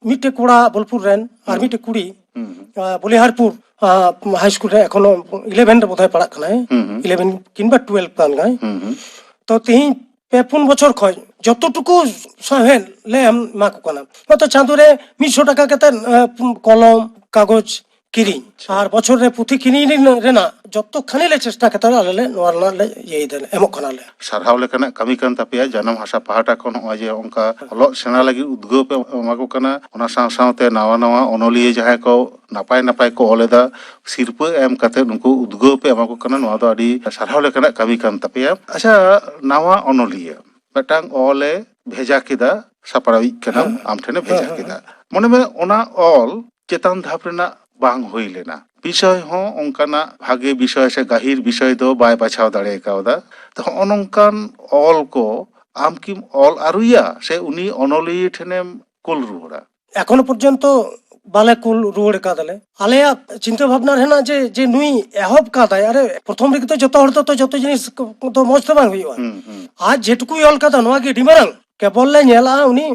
ᱢᱤᱫᱴᱮᱡ ᱠᱚᱲᱟ ᱵᱳᱞᱯᱩᱨ ᱨᱮᱱ ᱟᱨ ᱦᱩᱸ᱾ ᱢᱤᱫᱴᱮᱡ ᱠᱩᱲᱤ, ᱦᱩᱸ, ᱦᱩᱸ᱾ ᱟᱸ, ᱵᱚᱞᱤᱦᱟᱨᱯᱩᱨ, ᱟᱸ, ᱦᱟᱭ ᱥᱠᱩᱞ ᱨᱮ ᱮᱠᱷᱚᱱᱚ ᱤᱞᱮᱵᱷᱮᱱ ᱨᱮ ᱵᱳᱫᱷᱚᱭ ᱯᱟᱲᱦᱟᱜ ᱠᱟᱱᱟᱭ, ᱦᱩᱸ, ᱦᱩᱸ᱾ ᱤᱞᱮᱵᱷᱮᱱ ᱠᱤᱝᱵᱟ ᱴᱩᱭᱮᱞᱵᱷ ᱠᱟᱱ ᱜᱟᱭ᱾ ᱦᱩᱸ, ᱦᱩᱸ᱾ ᱛᱚ ᱛᱤᱦᱤᱧ ᱯᱮ ᱯᱩᱱ ᱵᱚᱪᱷᱚᱨ ᱠᱷᱚᱡ ᱡᱚᱛᱚ ᱴᱩᱠᱩ ᱥᱟᱶᱦᱮᱫ ᱞᱮ ᱮᱢ, ᱮᱢᱟ ᱠᱚ ᱠᱟᱱᱟ᱾ ᱦᱚᱭᱛᱚ ᱪᱟᱸᱫᱚ ᱨᱮ ᱢᱤᱫ ᱥᱚ ᱴᱟᱠᱟ ᱠᱟᱛᱮ, ᱮ, ᱠᱚᱞᱚᱢ, ᱠᱟᱜᱚᱡᱽ ᱠᱤᱨᱤᱧ, ᱟᱪᱪᱷᱟ᱾ ᱟᱨ ᱵᱚᱪᱷᱚᱨ ᱨᱮ ᱯᱩᱛᱷᱤ ᱠᱤᱨᱤᱧ ᱨᱮᱱᱟᱜ, ᱨᱮᱱᱟᱜ ᱡᱚᱛᱚ ᱠᱷᱟᱱᱤ ᱞᱮ ᱪᱮᱥᱴᱟ ᱠᱟᱛᱮ ᱟᱞᱮ ᱞᱮ ᱱᱚᱣᱟ ᱨᱮᱱᱟᱜ ᱞᱮ ᱤᱭᱟᱹᱭ ᱫᱟᱞᱮ, ᱮᱢᱚᱜ ᱠᱟᱱᱟᱞᱮ᱾ ᱥᱟᱨᱦᱟᱣ ᱞᱮᱠᱟᱱᱟᱜ ᱠᱟᱹᱢᱤ ᱠᱟᱱ ᱛᱟᱯᱮᱭᱟ ᱡᱟᱱᱟᱢ ᱦᱟᱥᱟ ᱯᱟᱦᱴᱟ ᱠᱷᱚᱱ ᱱᱚᱜᱼᱚᱭ ᱡᱮ ᱚᱱᱠᱟ ᱚᱞᱚᱜ ᱥᱮᱬᱟ ᱞᱟᱹᱜᱤᱫ ᱩᱫᱽᱜᱟᱹᱣ ᱯᱮ ᱮᱢᱟ ᱠᱚ ᱠᱟᱱᱟ, ᱚᱱᱟ ᱥᱟᱶ ᱥᱟᱶᱛᱮ ᱱᱟᱣᱟ ᱱᱟᱣᱟ ᱚᱱᱚᱞᱤᱭᱟᱹ ᱡᱟᱦᱟᱸᱭ ᱠᱚ ᱱᱟᱯᱟᱭ ᱱᱟᱯᱟᱭ ᱠᱚ ᱚᱞ ᱮᱫᱟ, ᱥᱤᱨᱯᱟᱹ ᱮᱢ ᱠᱟᱛᱮ ᱱᱩᱠᱩ ᱩᱫᱽᱜᱟᱹᱣ ᱯᱮ ᱮᱢᱟ ᱠᱚ ᱠᱟᱱᱟ, ᱱᱚᱣᱟ ᱫᱚ ᱟᱹᱰᱤ ᱥᱟᱨᱦᱟᱣ ᱞᱮᱠᱟᱱᱟᱜ ᱠᱟᱹᱢᱤ ᱠᱟᱱ ᱛᱟᱯᱮᱭᱟ᱾ ᱟᱪᱪᱷᱟ, ᱱᱟᱣᱟ ᱚᱱᱚᱞᱤᱭᱟᱹ ᱢᱤᱫᱴᱟᱝ ᱚᱞ ᱮ ᱵᱷᱮᱡᱟ ᱠᱮᱫᱟ, ᱥᱟᱯᱲᱟᱣᱤᱡ ᱠᱟᱱᱟᱢ, ᱦᱮᱸ, ᱟᱢ ᱴᱷᱮᱱᱮ ᱵᱷᱮᱡᱟ ᱦᱮᱸ, ᱦᱮᱸ, ᱠᱮᱫᱟ᱾ ᱦᱮᱸ᱾ ᱢᱚᱱᱮ ᱢᱮ ᱚᱱᱟ ᱚᱞ ᱪᱮᱛᱟᱱ ᱫᱷᱟᱯ ᱨᱮᱱᱟᱜ ᱵᱟᱝ ᱦᱩᱭ ᱞᱮᱱᱟ, ᱵᱤᱥᱚᱭ ᱦᱚᱸ ᱚᱱᱠᱟᱱᱟᱜ ᱵᱷᱟᱜᱮ ᱵᱤᱥᱚᱭ ᱥᱮ ᱜᱟᱹᱦᱤᱨ ᱵᱤᱥᱚᱭ ᱫᱚ ᱵᱟᱭ ᱵᱟᱪᱷᱟᱣ ᱫᱟᱲᱮ ᱠᱟᱣᱫᱟ᱾ ᱛᱚ ᱦᱚᱸᱜᱼᱚ ᱱᱚᱝᱠᱟᱱ ᱚᱞ ᱠᱚ ᱟᱢ ᱠᱤᱢ ᱚᱞ ᱟᱹᱨᱩᱭᱟ ᱥᱮ ᱩᱱᱤ ᱚᱱᱚᱞᱤᱭᱟᱹ ᱴᱷᱮᱱᱮᱢ ᱠᱩᱞ ᱨᱩᱣᱟᱹᱲᱟ? ᱮᱠᱷᱚᱱᱳ ᱯᱚᱨᱡᱚᱱᱛᱚ ᱵᱟᱞᱮ ᱠᱩᱞ ᱨᱩᱣᱟᱹᱲ ᱠᱟᱫᱟᱞᱮ᱾ ᱟᱞᱮᱭᱟᱜ ᱪᱤᱱᱛᱟᱹ ᱵᱷᱟᱵᱽᱱᱟ ᱨᱮ ᱦᱮᱱᱟᱜ ᱡᱮ, ᱡᱮ ᱱᱩᱭ ᱮᱦᱚᱵ ᱠᱟᱫᱟᱭ, ᱟᱨᱮ ᱯᱨᱚᱛᱷᱚᱢ ᱨᱮᱜᱮ ᱛᱚ ᱡᱚᱛᱚ ᱦᱚᱲ ᱫᱚ ᱛᱚ ᱡᱚᱛᱚ ᱡᱤᱱᱤᱥ ᱠᱚ ᱫᱚ ᱢᱚᱸᱡᱽ ᱛᱮ ᱵᱟᱝ ᱦᱩᱭᱩᱜᱼᱟ᱾ ᱦᱩᱸ, ᱦᱩᱸ᱾ ᱟᱡ ᱡᱮᱴᱩᱠᱩᱭ ᱚᱞ ᱠᱟᱫᱟ ᱱᱚᱣᱟ ᱜᱮ ᱟᱹᱰᱤ ᱢᱟᱨᱟᱝ᱾ ᱠᱮᱵᱚᱞ ᱞᱮ ᱧᱮᱞᱟ ᱩᱱᱤ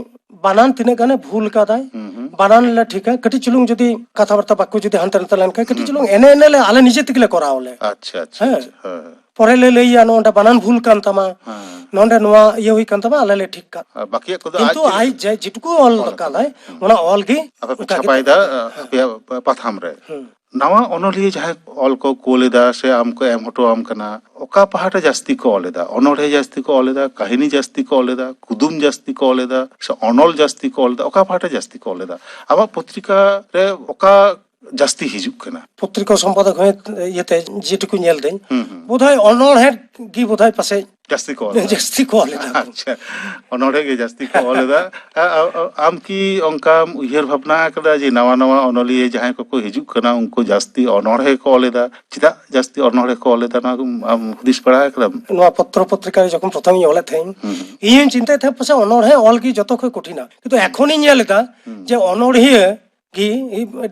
ᱵᱟᱱᱟᱱ ᱛᱤᱱᱟᱹᱜ ᱜᱟᱱᱮ ᱵᱷᱩᱞ ᱠᱟᱫᱟᱭ, ᱦᱩᱸ, ᱦᱩᱸ᱾ ᱵᱟᱱᱟᱱ ᱞᱮ ᱴᱷᱤᱠᱟ, ᱠᱟᱹᱴᱤᱡ ᱪᱩᱞᱩᱝ ᱡᱩᱫᱤ ᱠᱟᱛᱷᱟ ᱵᱟᱨᱛᱟ ᱵᱟᱠᱚ ᱡᱩᱫᱤ ᱦᱟᱱᱛᱮ ᱱᱟᱛᱮ ᱞᱮᱱᱠᱷᱟᱱ ᱠᱟᱹᱴᱤᱡ ᱦᱩᱸ, ᱪᱩᱞᱩᱝ ᱦᱩᱸ᱾ ᱮᱱᱮ ᱮᱱᱮ ᱞᱮ ᱟᱞᱮ ᱱᱤᱡᱮ ᱛᱮᱜᱮ ᱞᱮ ᱠᱚᱨᱟᱣ ᱟᱞᱮ᱾ ᱟᱪᱪᱷᱟ, ᱟᱪᱪᱷᱟ, ᱦᱮᱸ᱾ ᱟᱪᱪᱷᱟ, ᱦᱮᱸ᱾ ᱯᱚᱨᱮ ᱞᱮ ᱞᱟᱹᱭᱟ ᱱᱚᱰᱮ ᱵᱟᱱᱟᱱ ᱵᱷᱩᱞ ᱠᱟᱱ ᱛᱟᱢᱟ, ᱦᱮᱸ᱾ ᱱᱚᱰᱮ ᱱᱚᱣᱟ ᱤᱭᱟᱹ ᱦᱩᱭ ᱠᱟᱱ ᱛᱟᱢᱟ, ᱟᱞᱮ ᱞᱮ ᱴᱷᱤᱠ ᱠᱟᱜ᱾ ᱟᱨ ᱵᱟᱠᱤᱭᱟᱜ ᱠᱚᱫᱚ ᱟᱡ ᱠᱤᱱᱛᱩ ᱪᱮᱫ ᱟᱡ ᱡᱮ ᱡᱮᱴᱩᱠᱩ ᱚᱞ ᱚᱞ ᱠᱟᱫᱟᱭ, ᱦᱩᱸ᱾ ᱚᱱᱟ ᱚᱞ ᱜᱮ ᱟᱯᱮ ᱯᱮ ᱚᱱᱠᱟ ᱜᱮ ᱪᱷᱟᱯᱟᱭᱮᱫᱟ, ᱛᱟᱦᱮᱸ ᱠᱟᱱᱟ᱾ ᱦᱮᱸ᱾ ᱟᱯᱮᱭᱟᱜ ᱯᱟᱛᱷᱟᱢ ᱨᱮ᱾ ᱦᱩᱸ᱾ ᱱᱟᱣᱟ ᱚᱱᱚᱞᱤᱭᱟᱹ ᱡᱟᱦᱟᱸᱭ ᱚᱞ ᱠᱚ ᱠᱳᱞ ᱮᱫᱟ ᱥᱮ ᱟᱢ ᱠᱚ ᱮᱢ ᱦᱚᱴᱚ ᱟᱢ ᱠᱟᱱᱟ, ᱚᱠᱟ ᱯᱟᱦᱴᱟ ᱡᱟᱹᱥᱛᱤ ᱠᱚ ᱚᱞ ᱮᱫᱟ? ᱚᱱᱚᱬᱦᱮ ᱡᱟᱹᱥᱛᱤ ᱠᱚ ᱚᱞ ᱮᱫᱟ, ᱠᱟᱹᱦᱱᱤ ᱡᱟᱹᱥᱛᱤ ᱠᱚ ᱚᱞ ᱮᱫᱟ, ᱠᱩᱫᱩᱢ ᱡᱟᱹᱥᱛᱤ ᱠᱚ ᱚᱞ ᱮᱫᱟ, ᱥᱮ ᱚᱱᱚᱞ ᱡᱟᱹᱥᱛᱤ ᱠᱚ ᱚᱞ ᱮᱫᱟ? ᱚᱠᱟ ᱯᱟᱦᱴᱟ ᱡᱟᱹᱥᱛᱤ ᱠᱚ ᱚᱞ ᱮᱫᱟ? ᱟᱢᱟᱜ ᱯᱚᱛᱨᱤᱠᱟ ᱨᱮ ᱚᱠᱟ ᱡᱟᱹᱥᱛᱤ ᱦᱤᱡᱩᱜ ᱠᱟᱱᱟ? ᱯᱚᱛᱨᱤᱠᱟ ᱥᱚᱢᱯᱟᱫᱚᱠ ᱦᱚᱸ ᱤᱭᱟᱹᱛᱮ ᱡᱮᱴᱩᱠᱩ ᱧᱮᱞ ᱫᱟᱹᱧ, ᱦᱩᱸ, ᱦᱩᱸ᱾ ᱵᱳᱫᱷᱚᱭ ᱚᱱᱚᱬᱦᱮ ᱜᱮ ᱵᱳᱫᱷᱚᱭ ᱯᱟᱥᱮᱡ ᱡᱟᱹᱥᱛᱤ ᱠᱚ ᱚᱞ ᱮᱫᱟ᱾ ᱡᱟᱹᱥᱛᱤ ᱠᱚ ᱚᱞ ᱮᱫᱟ᱾ ᱟᱪᱪᱷᱟ, ᱚᱱᱚᱬᱦᱮ ᱜᱮ ᱡᱟᱹᱥᱛᱤ ᱠᱚ ᱚᱞ ᱮᱫᱟ᱾ ᱟ-, ᱟ-, ᱟ-, ᱟᱢ ᱠᱤ ᱚᱱᱠᱟᱢ ᱩᱭᱦᱟᱹᱨ ᱵᱷᱟᱵᱽᱱᱟ ᱟᱠᱟᱫᱟ ᱡᱮ ᱱᱟᱣᱟ ᱱᱟᱣᱟ ᱚᱱᱚᱞᱤᱭᱟᱹ ᱡᱟᱦᱟᱸᱭ ᱠᱚᱠᱚ ᱦᱤᱡᱩᱜ ᱠᱟᱱᱟ, ᱩᱱᱠᱩ ᱡᱟᱹᱥᱛᱤ ᱚᱱᱚᱬᱦᱮ ᱠᱚ ᱚᱞ ᱮᱫᱟ? ᱪᱮᱫᱟᱜ ᱡᱟᱹᱥᱛᱤ ᱚᱱᱚᱬᱦᱮ ᱠᱚ ᱚᱞ ᱮᱫᱟ, ᱱᱚᱣᱟ ᱠᱚᱢ ᱟᱢ ᱦᱩᱫᱤᱥ ᱵᱟᱲᱟ ᱟᱠᱟᱫᱟᱢ? ᱱᱚᱣᱟ ᱯᱚᱛᱨᱚ ᱯᱚᱛᱨᱤᱠᱟ ᱨᱮ ᱡᱚᱠᱷᱚᱱ ᱯᱨᱚᱛᱷᱚᱢ ᱤᱧ ᱚᱞᱮᱫ ᱛᱟᱦᱮᱸᱧ, ᱦᱩᱸ, ᱦᱩᱸ᱾ ᱤᱧ ᱦᱚᱸᱧ ᱪᱤᱱᱛᱟᱹᱭᱮᱫ ᱛᱟᱦᱮᱸᱫ ᱯᱟᱥᱮ ᱚᱱᱚᱬᱦᱮ ᱚᱞ ᱜᱮ ᱡᱚᱛᱚ ᱠᱷᱚᱱ ᱠᱚᱴᱷᱤᱱᱟ, ᱠᱤᱱᱛᱩ ᱮᱠᱷᱚᱱᱤᱧ ᱧᱮᱞ ᱮᱫᱟ ᱦᱩᱸ᱾ ᱡᱮ ᱚᱱᱚᱬᱦᱤᱭᱟᱹ ᱜᱮ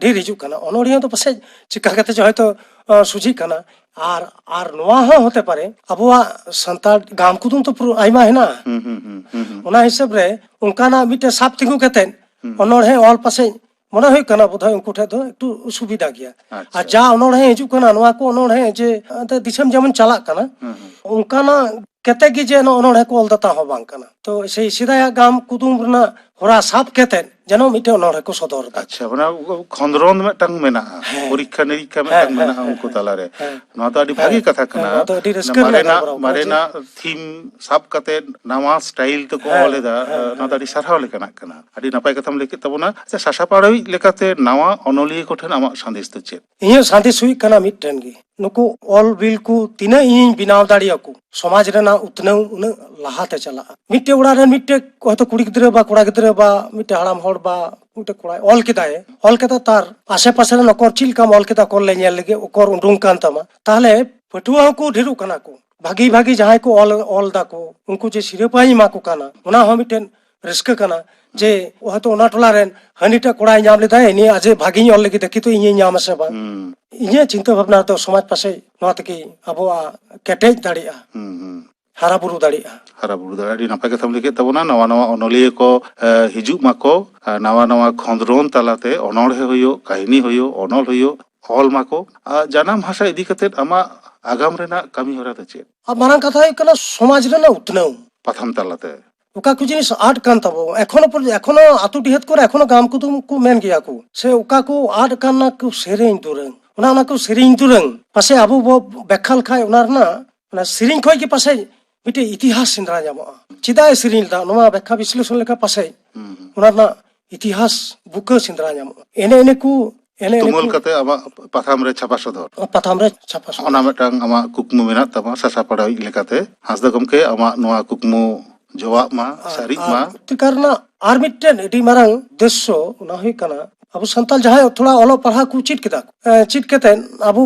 ᱰᱷᱮᱨ ᱦᱤᱡᱩᱜ ᱠᱟᱱᱟ᱾ ᱚᱱᱚᱬᱦᱤᱭᱟᱹ ᱫᱚ ᱯᱟᱥᱮᱡ ᱪᱤᱠᱟ ᱠᱟᱛᱮ ᱪᱚ ᱦᱚᱭᱛᱚ, ᱟ, ᱥᱚᱡᱷᱮᱜ ᱠᱟᱱᱟ᱾ ᱟᱨ, ᱟᱨ ᱱᱚᱣᱟ ᱦᱚᱸ ᱦᱚᱛᱮ ᱯᱟᱨᱮ ᱟᱵᱚᱣᱟᱜ ᱥᱟᱱᱛᱟᱲ ᱜᱟᱢ ᱠᱩᱫᱩᱢ ᱛᱚ ᱯᱩᱨᱟᱹ ᱟᱭᱢᱟ ᱦᱮᱱᱟᱜᱼᱟ᱾ ᱦᱩᱸ, ᱦᱩᱸ, ᱦᱩᱸ, ᱦᱩᱸ, ᱦᱩᱸ᱾ ᱚᱱᱟ ᱦᱤᱥᱟᱹᱵ ᱨᱮ ᱚᱱᱠᱟᱱᱟᱜ ᱢᱤᱫᱴᱮᱱ ᱥᱟᱵ ᱛᱤᱸᱜᱩ ᱠᱟᱛᱮᱫ ᱦᱩᱸ᱾ ᱚᱱᱚᱬᱦᱮ ᱚᱞ ᱯᱟᱥᱮᱡ ᱢᱚᱱᱮ ᱦᱩᱭᱩᱜ ᱠᱟᱱᱟ ᱵᱳᱫᱷᱚᱭ ᱩᱱᱠᱩ ᱴᱷᱮᱱ ᱫᱚ ᱮᱠᱴᱩ ᱥᱩᱵᱤᱫᱷᱟ ᱜᱮᱭᱟ᱾ ᱟᱪᱪᱷᱟ᱾ ᱟᱨ ᱡᱟ ᱚᱱᱚᱬᱦᱮ ᱦᱤᱡᱩᱜ ᱠᱟᱱᱟ, ᱱᱚᱣᱟ ᱠᱚ ᱚᱱᱚᱬᱦᱮ ᱡᱮ ᱮᱱᱛᱮ ᱫᱤᱥᱚᱢ ᱡᱮᱢᱚᱱ ᱪᱟᱞᱟᱜ ᱠᱟᱱᱟ, ᱦᱩᱸ, ᱦᱩᱸ᱾ ᱚᱱᱠᱟᱱᱟᱜ ᱠᱟᱛᱮ ᱜᱮ ᱡᱮ ᱱᱚᱜᱼᱚ ᱱᱚᱬᱦᱮ ᱠᱚ ᱚᱞ ᱫᱟ, ᱛᱟ ᱦᱚᱸ ᱵᱟᱝ ᱠᱟᱱᱟ᱾ ᱛᱚ ᱥᱮᱭ ᱥᱮᱫᱟᱭᱟᱜ ᱜᱟᱢ ᱠᱩᱫᱩᱢ ᱨᱮᱱᱟᱜ ᱦᱚᱨᱟ ᱥᱟᱵ ᱠᱟᱛᱮ ᱡᱮᱱᱚ ᱢᱤᱫᱴᱮᱱ ᱚᱱᱚᱬᱦᱮ ᱠᱚ ᱥᱚᱫᱚᱨ ᱮᱫᱟ᱾ ᱟᱪᱪᱷᱟ, ᱢᱟᱱᱮ ᱠᱷᱚᱸᱫᱽᱨᱚᱸᱫᱽ ᱢᱤᱫᱴᱟᱝ ᱢᱮᱱᱟᱜᱼᱟ, ᱦᱮᱸ᱾ ᱯᱚᱨᱤᱠᱠᱷᱟ ᱱᱤᱨᱤᱠᱠᱷᱟ ᱦᱮᱸ, ᱢᱤᱫᱴᱟᱝ ᱦᱮᱸ, ᱢᱮᱱᱟᱜᱼᱟ ᱦᱮᱸ, ᱩᱱᱠᱩ ᱦᱮᱸ᱾ ᱛᱟᱞᱟᱨᱮ᱾ ᱦᱮᱸ᱾ ᱱᱚᱣᱟ ᱫᱚ ᱟᱹᱰᱤ ᱦᱮᱸ, ᱵᱷᱟᱹᱜᱤ ᱠᱟᱛᱷᱟ ᱦᱮᱸ, ᱠᱟᱱᱟ᱾ ᱱᱚᱣᱟ ᱫᱚ ᱟᱹᱰᱤ ᱨᱟᱹᱥᱠᱟᱹ ᱨᱮᱱᱟᱜ ᱢᱟᱨᱮᱱᱟᱜ, ᱜᱟᱞᱢᱟᱨᱟᱣ ᱠᱟᱱᱟ ᱡᱮ ᱢᱟᱨᱮᱱᱟᱜ ᱛᱷᱤᱢ ᱥᱟᱵ ᱠᱟᱛᱮ ᱱᱟᱣᱟ ᱥᱴᱟᱭᱤᱞ ᱛᱮᱠᱚ ᱦᱮᱸ, ᱚᱞ ᱮᱫᱟ, ᱦᱮᱸ, ᱱᱚᱣᱟ ᱫᱚ ᱦᱮᱸ᱾ ᱟᱹᱰᱤ ᱥᱟᱨᱦᱟᱣ ᱞᱮᱠᱟᱱᱟᱜ ᱠᱟᱱᱟ᱾ ᱟᱹᱰᱤ ᱱᱟᱯᱟᱭ ᱠᱟᱛᱷᱟᱢ ᱞᱟᱹᱭ ᱠᱮᱫ ᱛᱟᱵᱚᱱᱟ᱾ ᱟᱪᱪᱷᱟ, ᱥᱟᱥᱟᱯᱟᱲᱟᱣᱤᱡ ᱞᱮᱠᱟᱛᱮ ᱱᱟᱣᱟ ᱚᱱᱚᱞᱤᱭᱟᱹ ᱠᱚᱴᱷᱮᱱ ᱟᱢᱟᱜ ᱥᱟᱸᱫᱮᱥ ᱫᱚ ᱪᱮᱫ? ᱤᱧᱟᱹᱜ ᱥᱟᱸᱫᱮᱥ ᱦᱩᱭᱩᱜ ᱠᱟᱱᱟ ᱢᱤᱫᱴᱮᱱ ᱜᱮ, ᱱᱩᱠᱩ ᱚᱞ ᱵᱤᱞ ᱠᱚ ᱛᱤᱱᱟᱹᱜ ᱤᱧᱤᱧ ᱵᱮᱱᱟᱣ ᱫᱟᱲᱮᱭᱟᱠᱚ, ᱥᱚᱢᱟᱡᱽ ᱨᱮᱱᱟᱜ ᱩᱛᱱᱟᱹᱣ ᱩᱱᱟᱹᱜ ᱞᱟᱦᱟᱛᱮ ᱪᱟᱞᱟᱜᱼᱟ᱾ ᱢᱤᱫᱴᱮᱡ ᱚᱲᱟᱜ ᱨᱮᱱ ᱢᱤᱫᱴᱮᱡ ᱦᱚᱭᱛᱳ ᱠᱩᱲᱤ ᱜᱤᱫᱽᱨᱟᱹ ᱵᱟ ᱠᱚᱲᱟ ᱜᱤᱫᱽᱨᱟᱹ ᱵᱟ ᱢᱤᱫᱴᱮᱡ ᱦᱟᱲᱟᱢ ᱦᱚᱲ ᱵᱟ ᱢᱤᱫᱴᱮᱡ ᱠᱚᱲᱟᱭ ᱚᱞ ᱠᱮᱫᱟᱭ, ᱚᱞ ᱠᱮᱫᱟ, ᱛᱟᱨ ᱟᱥᱮ ᱯᱟᱥᱮ ᱨᱮᱱ ᱚᱠᱚᱨ ᱪᱮᱫ ᱞᱮᱠᱟᱢ ᱚᱞ ᱠᱮᱫᱟ, ᱚᱠᱚᱨ ᱞᱮ ᱧᱮᱞ ᱞᱮᱜᱮ, ᱚᱠᱚᱨ ᱩᱰᱩᱝ ᱠᱟᱱ ᱛᱟᱢᱟ, ᱛᱟᱦᱞᱮ ᱯᱟᱹᱴᱷᱩᱣᱟᱹ ᱦᱚᱸᱠᱚ ᱰᱷᱮᱨᱚᱜ ᱠᱟᱱᱟ ᱠᱚ᱾ ᱵᱷᱟᱜᱤ ᱵᱷᱟᱜᱤ ᱡᱟᱦᱟᱸᱭ ᱠᱚ ᱚᱞ, ᱚᱞ ᱫᱟᱠᱚ, ᱩᱱᱠᱩ ᱡᱮ ᱥᱤᱨᱯᱟᱹᱧ ᱮᱢᱟ ᱠᱚ ᱠᱟᱱᱟ, ᱚᱱᱟ ᱦᱚᱸ ᱢᱤᱫᱴᱮᱱ ᱨᱟᱹᱥᱠᱟᱹ ᱠᱟᱱᱟ᱾ ᱡᱮ ᱦᱚᱭᱛᱳ ᱚᱱᱟ ᱴᱚᱞᱟ ᱨᱮᱱ ᱦᱟᱹᱱᱤᱴᱟᱜ ᱠᱚᱲᱟᱭ ᱧᱟᱢ ᱞᱮᱫᱟᱭ, ᱤᱧ ᱟᱡᱮ ᱵᱷᱟᱜᱤᱧ ᱚᱞ ᱞᱟᱹᱜᱤᱫ, ᱫᱮᱠᱷᱤ ᱛᱚ ᱤᱧᱤᱧ ᱧᱟᱢ ᱟᱥᱮ ᱵᱟᱝ᱾ ᱦᱩᱸ᱾ ᱤᱧᱟᱹᱜ ᱪᱤᱱᱛᱟᱹ ᱵᱷᱟᱵᱽᱱᱟ ᱨᱮᱫᱚ ᱥᱚᱢᱟᱡᱽ ᱯᱟᱥᱮᱡ ᱱᱚᱣᱟ ᱛᱮᱜᱮ ᱟᱵᱚᱣᱟᱜ ᱠᱮᱴᱮᱡ ᱫᱟᱲᱮᱭᱟᱜᱼᱟ, ᱦᱩᱸ, ᱦᱩᱸ᱾ ᱦᱟᱨᱟ ᱵᱩᱨᱩ ᱫᱟᱲᱮᱭᱟᱜᱼᱟ᱾ ᱦᱟᱨᱟ ᱵᱩᱨᱩ ᱫᱟᱲᱮᱭᱟᱜᱼᱟ᱾ ᱟᱹᱰᱤ ᱱᱟᱯᱟᱭ ᱠᱟᱛᱷᱟᱢ ᱞᱟᱹᱭ ᱠᱮᱫ ᱛᱟᱵᱚᱱᱟ᱾ ᱱᱟᱣᱟ ᱱᱟᱣᱟ ᱚᱱᱚᱞᱤᱭᱟᱹ ᱠᱚ, ᱮ, ᱦᱤᱡᱩᱜ ᱢᱟᱠᱚ, ᱟᱨ ᱱᱟᱣᱟ ᱱᱟᱣᱟ ᱠᱷᱚᱸᱫᱽᱨᱚᱸᱫᱽ ᱛᱟᱞᱟᱛᱮ ᱚᱱᱚᱬᱦᱮ ᱦᱩᱭᱩᱜ, ᱠᱟᱹᱦᱱᱤ ᱦᱩᱭᱩᱜ, ᱚᱱᱚᱞ ᱦᱩᱭᱩᱜ, ᱚᱞ ᱢᱟᱠᱚ᱾ ᱟᱨ ᱡᱟᱱᱟᱢ ᱵᱷᱟᱥᱟ ᱤᱫᱤ ᱠᱟᱛᱮᱫ ᱟᱢᱟᱜ ᱟᱜᱟᱢ ᱨᱮᱱᱟᱜ ᱠᱟᱹᱢᱤ ᱦᱚᱨᱟ ᱫᱚ ᱪᱮᱫ? ᱟᱨ ᱢᱟᱨᱟᱝ ᱠᱟᱛᱷᱟ ᱦᱩᱭᱩᱜ ᱠᱟᱱᱟ ᱥᱚᱢᱟᱡᱽ ᱨᱮᱱᱟᱜ ᱩᱛᱱᱟᱹᱣ᱾ ᱯᱟᱛᱷᱟᱢ ᱛᱟᱞᱟᱛᱮ᱾ ᱚᱠᱟ ᱠᱚ ᱡᱤᱱᱤᱥ ᱟᱫ ᱠᱟᱱ ᱛᱟᱵᱚ, ᱮᱠᱷᱚᱱᱚ ᱯᱚᱨ-, ᱮᱠᱷᱚᱱᱚ ᱟᱛᱳ ᱰᱤᱦᱟᱹᱛ ᱠᱚᱨᱮ ᱮᱠᱷᱚᱱᱚ ᱜᱟᱢ ᱠᱩᱫᱩᱢ ᱠᱚ ᱢᱮᱱ ᱜᱮᱭᱟ ᱠᱚ, ᱥᱮ ᱚᱠᱟ ᱠᱚ ᱟᱫ ᱠᱟᱱ ᱚᱱᱟ ᱠᱚ ᱥᱮᱨᱮᱧ ᱫᱩᱨᱟᱹᱝ, ᱚᱱᱟ, ᱚᱱᱟ ᱠᱚ ᱥᱮᱨᱮᱧ ᱫᱩᱨᱟᱹᱝ ᱯᱟᱥᱮ ᱟᱵᱚ ᱵᱚ ᱵᱮᱠᱷᱟ ᱞᱮᱠᱷᱟᱡ ᱚᱱᱟ ᱨᱮᱱᱟᱜ, ᱚᱱᱟ ᱥᱮᱨᱮᱧ ᱠᱷᱚᱡ ᱜᱮ ᱯᱟᱥᱮᱡ ᱢᱤᱫᱴᱮᱡ ᱤᱛᱤᱦᱟᱥ ᱥᱮᱸᱫᱽᱨᱟ ᱧᱟᱢᱚᱜᱼᱟ᱾ ᱪᱮᱫᱟᱜ ᱮ ᱥᱮᱨᱮᱧ ᱞᱮᱫᱟ, ᱱᱚᱣᱟ ᱵᱮᱠᱷᱟ ᱵᱤᱥᱞᱮᱥᱚᱱ ᱞᱮᱠᱟ ᱯᱟᱥᱮᱡ ᱦᱩᱸ, ᱦᱩᱸ᱾ ᱚᱱᱟ ᱨᱮᱱᱟᱜ ᱤᱛᱤᱦᱟᱥ ᱵᱩᱠᱟᱹ ᱥᱮᱸᱫᱽᱨᱟ ᱧᱟᱢᱚᱜᱼᱟ᱾ ᱮᱱᱮ ᱮᱱᱮ ᱠᱚ, ᱮᱱᱮ ᱮᱱᱮ ᱛᱩᱢᱟᱹᱞ ᱠᱚ ᱠᱟᱛᱮ ᱟᱢᱟᱜ ᱯᱟᱛᱷᱟᱢ ᱨᱮ ᱪᱷᱟᱯᱟ ᱥᱚᱫᱚᱨ᱾ ᱯᱟᱛᱷᱟᱢ ᱨᱮ ᱪᱷᱟᱯᱟ ᱥᱚᱫᱚᱨ᱾ ᱚᱱᱟ ᱢᱤᱫᱴᱟᱝ ᱟᱢᱟᱜ ᱠᱩᱠᱢᱩ ᱢᱮᱱᱟᱜ ᱛᱟᱢᱟ ᱥᱟᱥᱟᱯᱲᱟᱣᱤᱡ ᱞᱮᱠᱟᱛᱮ᱾ ᱦᱟᱸᱥᱫᱟ ᱜᱚᱢᱠᱮ, ᱟᱢᱟᱜ ᱱᱚᱣᱟ ᱠᱩᱠᱢᱩ ᱡᱚᱣᱟᱜ ᱢᱟ, ᱟᱨ, ᱥᱟᱹᱨᱤᱜ ᱟᱨ ᱢᱟ᱾ ᱛᱮᱠᱟᱨ ᱨᱮᱱᱟᱜ ᱟᱨ ᱢᱤᱫᱴᱮᱱ ᱟᱹᱰᱤ ᱢᱟᱨᱟᱝ ᱩᱫᱽᱫᱮᱥᱥᱚ ᱚᱱᱟ ᱦᱩᱭᱩᱜ ᱠᱟᱱᱟ, ᱟᱵᱚ ᱥᱟᱱᱛᱟᱲ ᱡᱟᱦᱟᱸᱭ ᱛᱷᱚᱲᱟ ᱚᱞᱚᱜ ᱯᱟᱲᱦᱟᱣ ᱠᱚ ᱪᱮᱫ ᱠᱮᱫᱟ ᱠᱚ, ᱮ, ᱪᱮᱫ ᱠᱟᱛᱮ ᱟᱵᱚ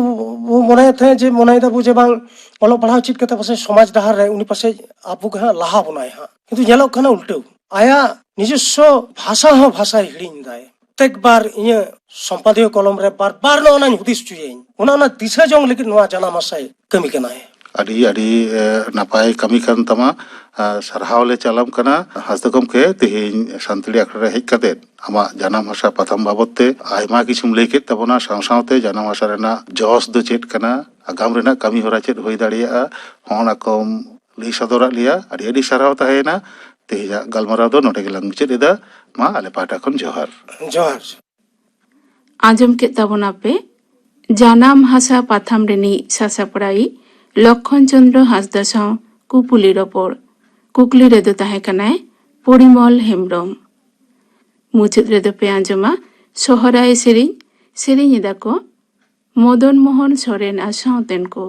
ᱵᱚ ᱢᱚᱱᱮᱭᱮᱫ ᱛᱟᱦᱮᱸᱫ ᱡᱮ, ᱢᱚᱱᱮᱭ ᱫᱟᱵᱚ ᱡᱮ ᱵᱟᱝ, ᱚᱞᱚᱜ ᱯᱟᱲᱦᱟᱣ ᱪᱮᱫ ᱠᱟᱛᱮ ᱯᱟᱥᱮᱡ ᱥᱚᱢᱟᱡᱽ ᱰᱟᱦᱟᱨ ᱨᱮ ᱩᱱᱤ ᱯᱟᱥᱮᱡ ᱟᱵᱚ ᱜᱮ ᱦᱟᱸᱜ ᱞᱟᱦᱟ ᱵᱚᱱᱟᱭ ᱦᱟᱸᱜ, ᱠᱤᱱᱛᱩ ᱧᱮᱞᱚᱜ ᱠᱟᱱᱟ ᱩᱞᱴᱟᱹᱣ᱾ ᱟᱭᱟᱜ ᱱᱤᱡᱚᱥᱥᱚ ᱵᱷᱟᱥᱟ ᱦᱚᱸ ᱵᱷᱟᱥᱟᱭ ᱦᱤᱲᱤᱧ ᱫᱟᱭ᱾ ᱯᱨᱚᱛᱮᱠ ᱵᱟᱨ ᱤᱧᱟᱹᱜ ᱥᱚᱢᱯᱟᱫᱤᱭᱚ ᱠᱚᱞᱚᱢ ᱨᱮ ᱵᱟᱨ ᱵᱟᱨ ᱱᱚᱜᱼᱚ ᱱᱟᱧ ᱦᱩᱫᱤᱥ ᱦᱚᱪᱚᱭᱟᱹᱧ, ᱚᱱᱟ, ᱚᱱᱟ ᱫᱤᱥᱟᱹ ᱡᱚᱝ ᱞᱟᱹᱜᱤᱫ ᱱᱚᱣᱟ ᱡᱟᱱᱟᱢ ᱟᱥᱟᱭ ᱠᱟᱹᱢᱤ ᱠᱟᱱᱟᱭ᱾ ᱟᱹᱰᱤ, ᱟᱹᱰᱤ, ᱮ, ᱱᱟᱯᱟᱭ ᱠᱟᱹᱢᱤ ᱠᱟᱱ ᱛᱟᱢᱟ᱾ ᱟ, ᱥᱟᱨᱦᱟᱣ ᱞᱮ ᱪᱟᱞᱟᱢ ᱠᱟᱱᱟ ᱦᱟᱸᱥᱫᱟ ᱜᱚᱢᱠᱮ, ᱛᱮᱦᱮᱧ ᱥᱟᱱᱛᱟᱲᱤ ᱟᱠᱷᱲᱟ ᱨᱮ ᱦᱮᱡ ᱠᱟᱛᱮ ᱟᱢᱟᱜ ᱡᱟᱱᱟᱢ ᱵᱷᱟᱥᱟ ᱯᱟᱛᱷᱟᱢ ᱵᱟᱵᱚᱛ ᱛᱮ ᱟᱭᱢᱟ ᱠᱤᱪᱷᱩᱢ ᱞᱟᱹᱭ ᱠᱮᱫ ᱛᱟᱵᱚᱱᱟ, ᱥᱟᱶ ᱥᱟᱶᱛᱮ ᱡᱟᱱᱟᱢ ᱵᱷᱟᱥᱟ ᱨᱮᱱᱟᱜ ᱡᱚᱥ ᱫᱚ ᱪᱮᱫ ᱠᱟᱱᱟ, ᱟᱜᱟᱢ ᱨᱮᱱᱟᱜ ᱠᱟᱹᱢᱤ ᱦᱚᱨᱟ ᱪᱮᱫ ᱦᱩᱭ ᱫᱟᱲᱮᱭᱟᱜᱼᱟ, ᱦᱚᱸ ᱚᱱᱟ ᱠᱚᱢ ᱞᱟᱹᱭ ᱥᱚᱫᱚᱨᱟᱫ ᱞᱮᱭᱟ᱾ ᱟᱹᱰᱤ ᱟᱹᱰᱤ ᱥᱟᱨᱦᱟᱣ ᱛᱟᱦᱮᱸᱭᱮᱱᱟ᱾ ᱛᱮᱦᱮᱧᱟᱜ ᱜᱟᱞᱢᱟᱨᱟᱣ ᱫᱚ ᱱᱚᱰᱮ ᱜᱮᱞᱟᱝ ᱢᱩᱪᱟᱹᱫ ᱮᱫᱟ᱾ ᱢᱟ ᱟᱞᱮ ᱯᱟᱦᱴᱟ ᱠᱷᱚᱱ ᱡᱚᱦᱟᱨ᱾ ᱡᱚᱦᱟᱨ᱾ ᱟᱸᱡᱚᱢ ᱠᱮᱫ ᱛᱟᱵᱚᱱᱟᱯᱮ ᱡᱟᱱᱟᱢ ᱵᱷᱟᱥᱟ ᱯᱟᱛᱷᱟᱢ ᱨᱤᱱᱤᱡ ᱥᱟᱥᱟᱯᱲᱟᱣᱤᱡ ᱞᱚᱠᱠᱷᱚᱱ ᱪᱚᱸᱫᱽᱨᱚ ᱦᱟᱸᱥᱫᱟ ᱥᱟᱶ ᱠᱩᱯᱩᱞᱤ ᱨᱚᱯᱚᱲ᱾ ᱠᱩᱠᱞᱤ ᱨᱮᱫᱚ ᱛᱟᱦᱮᱸ ᱠᱟᱱᱟᱭ ᱯᱚᱨᱤᱢᱚᱞ ᱦᱮᱢᱵᱽᱨᱚᱢ᱾ ᱢᱩᱪᱟᱹᱫ ᱨᱮᱫᱚ ᱯᱮ ᱟᱸᱡᱚᱢᱟ ᱥᱚᱦᱨᱟᱭ ᱥᱮᱨᱮᱧ᱾ ᱥᱮᱨᱮᱧ ᱮᱫᱟ ᱠᱚ ᱢᱚᱫᱚᱱ ᱢᱳᱦᱚᱱ ᱥᱚᱨᱮᱱ ᱟᱨ ᱥᱟᱶᱛᱮᱱ ᱠᱚ᱾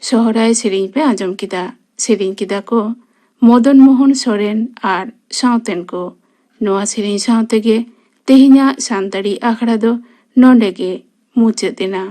ᱥᱚᱦᱨᱟᱭ ᱥᱮᱨᱮᱧ ᱯᱮ ᱟᱸᱡᱚᱢ ᱠᱮᱫᱟ᱾ ᱥᱮᱨᱮᱧ ᱠᱮᱫᱟ ᱠᱚ ᱢᱚᱫᱚᱱ ᱢᱳᱦᱚᱱ ᱥᱚᱨᱮᱱ ᱟᱨ ᱥᱟᱶᱛᱮᱱ ᱠᱚ᱾ ᱱᱚᱣᱟ ᱥᱮᱨᱮᱧ ᱥᱟᱶ ᱛᱮᱜᱮ ᱛᱮᱦᱮᱧᱟᱜ ᱥᱟᱱᱛᱟᱲᱤ ᱟᱠᱷᱲᱟ ᱫᱚ ᱱᱚᱰᱮ ᱜᱮ ᱢᱩᱪᱟᱹᱫ ᱮᱱᱟ᱾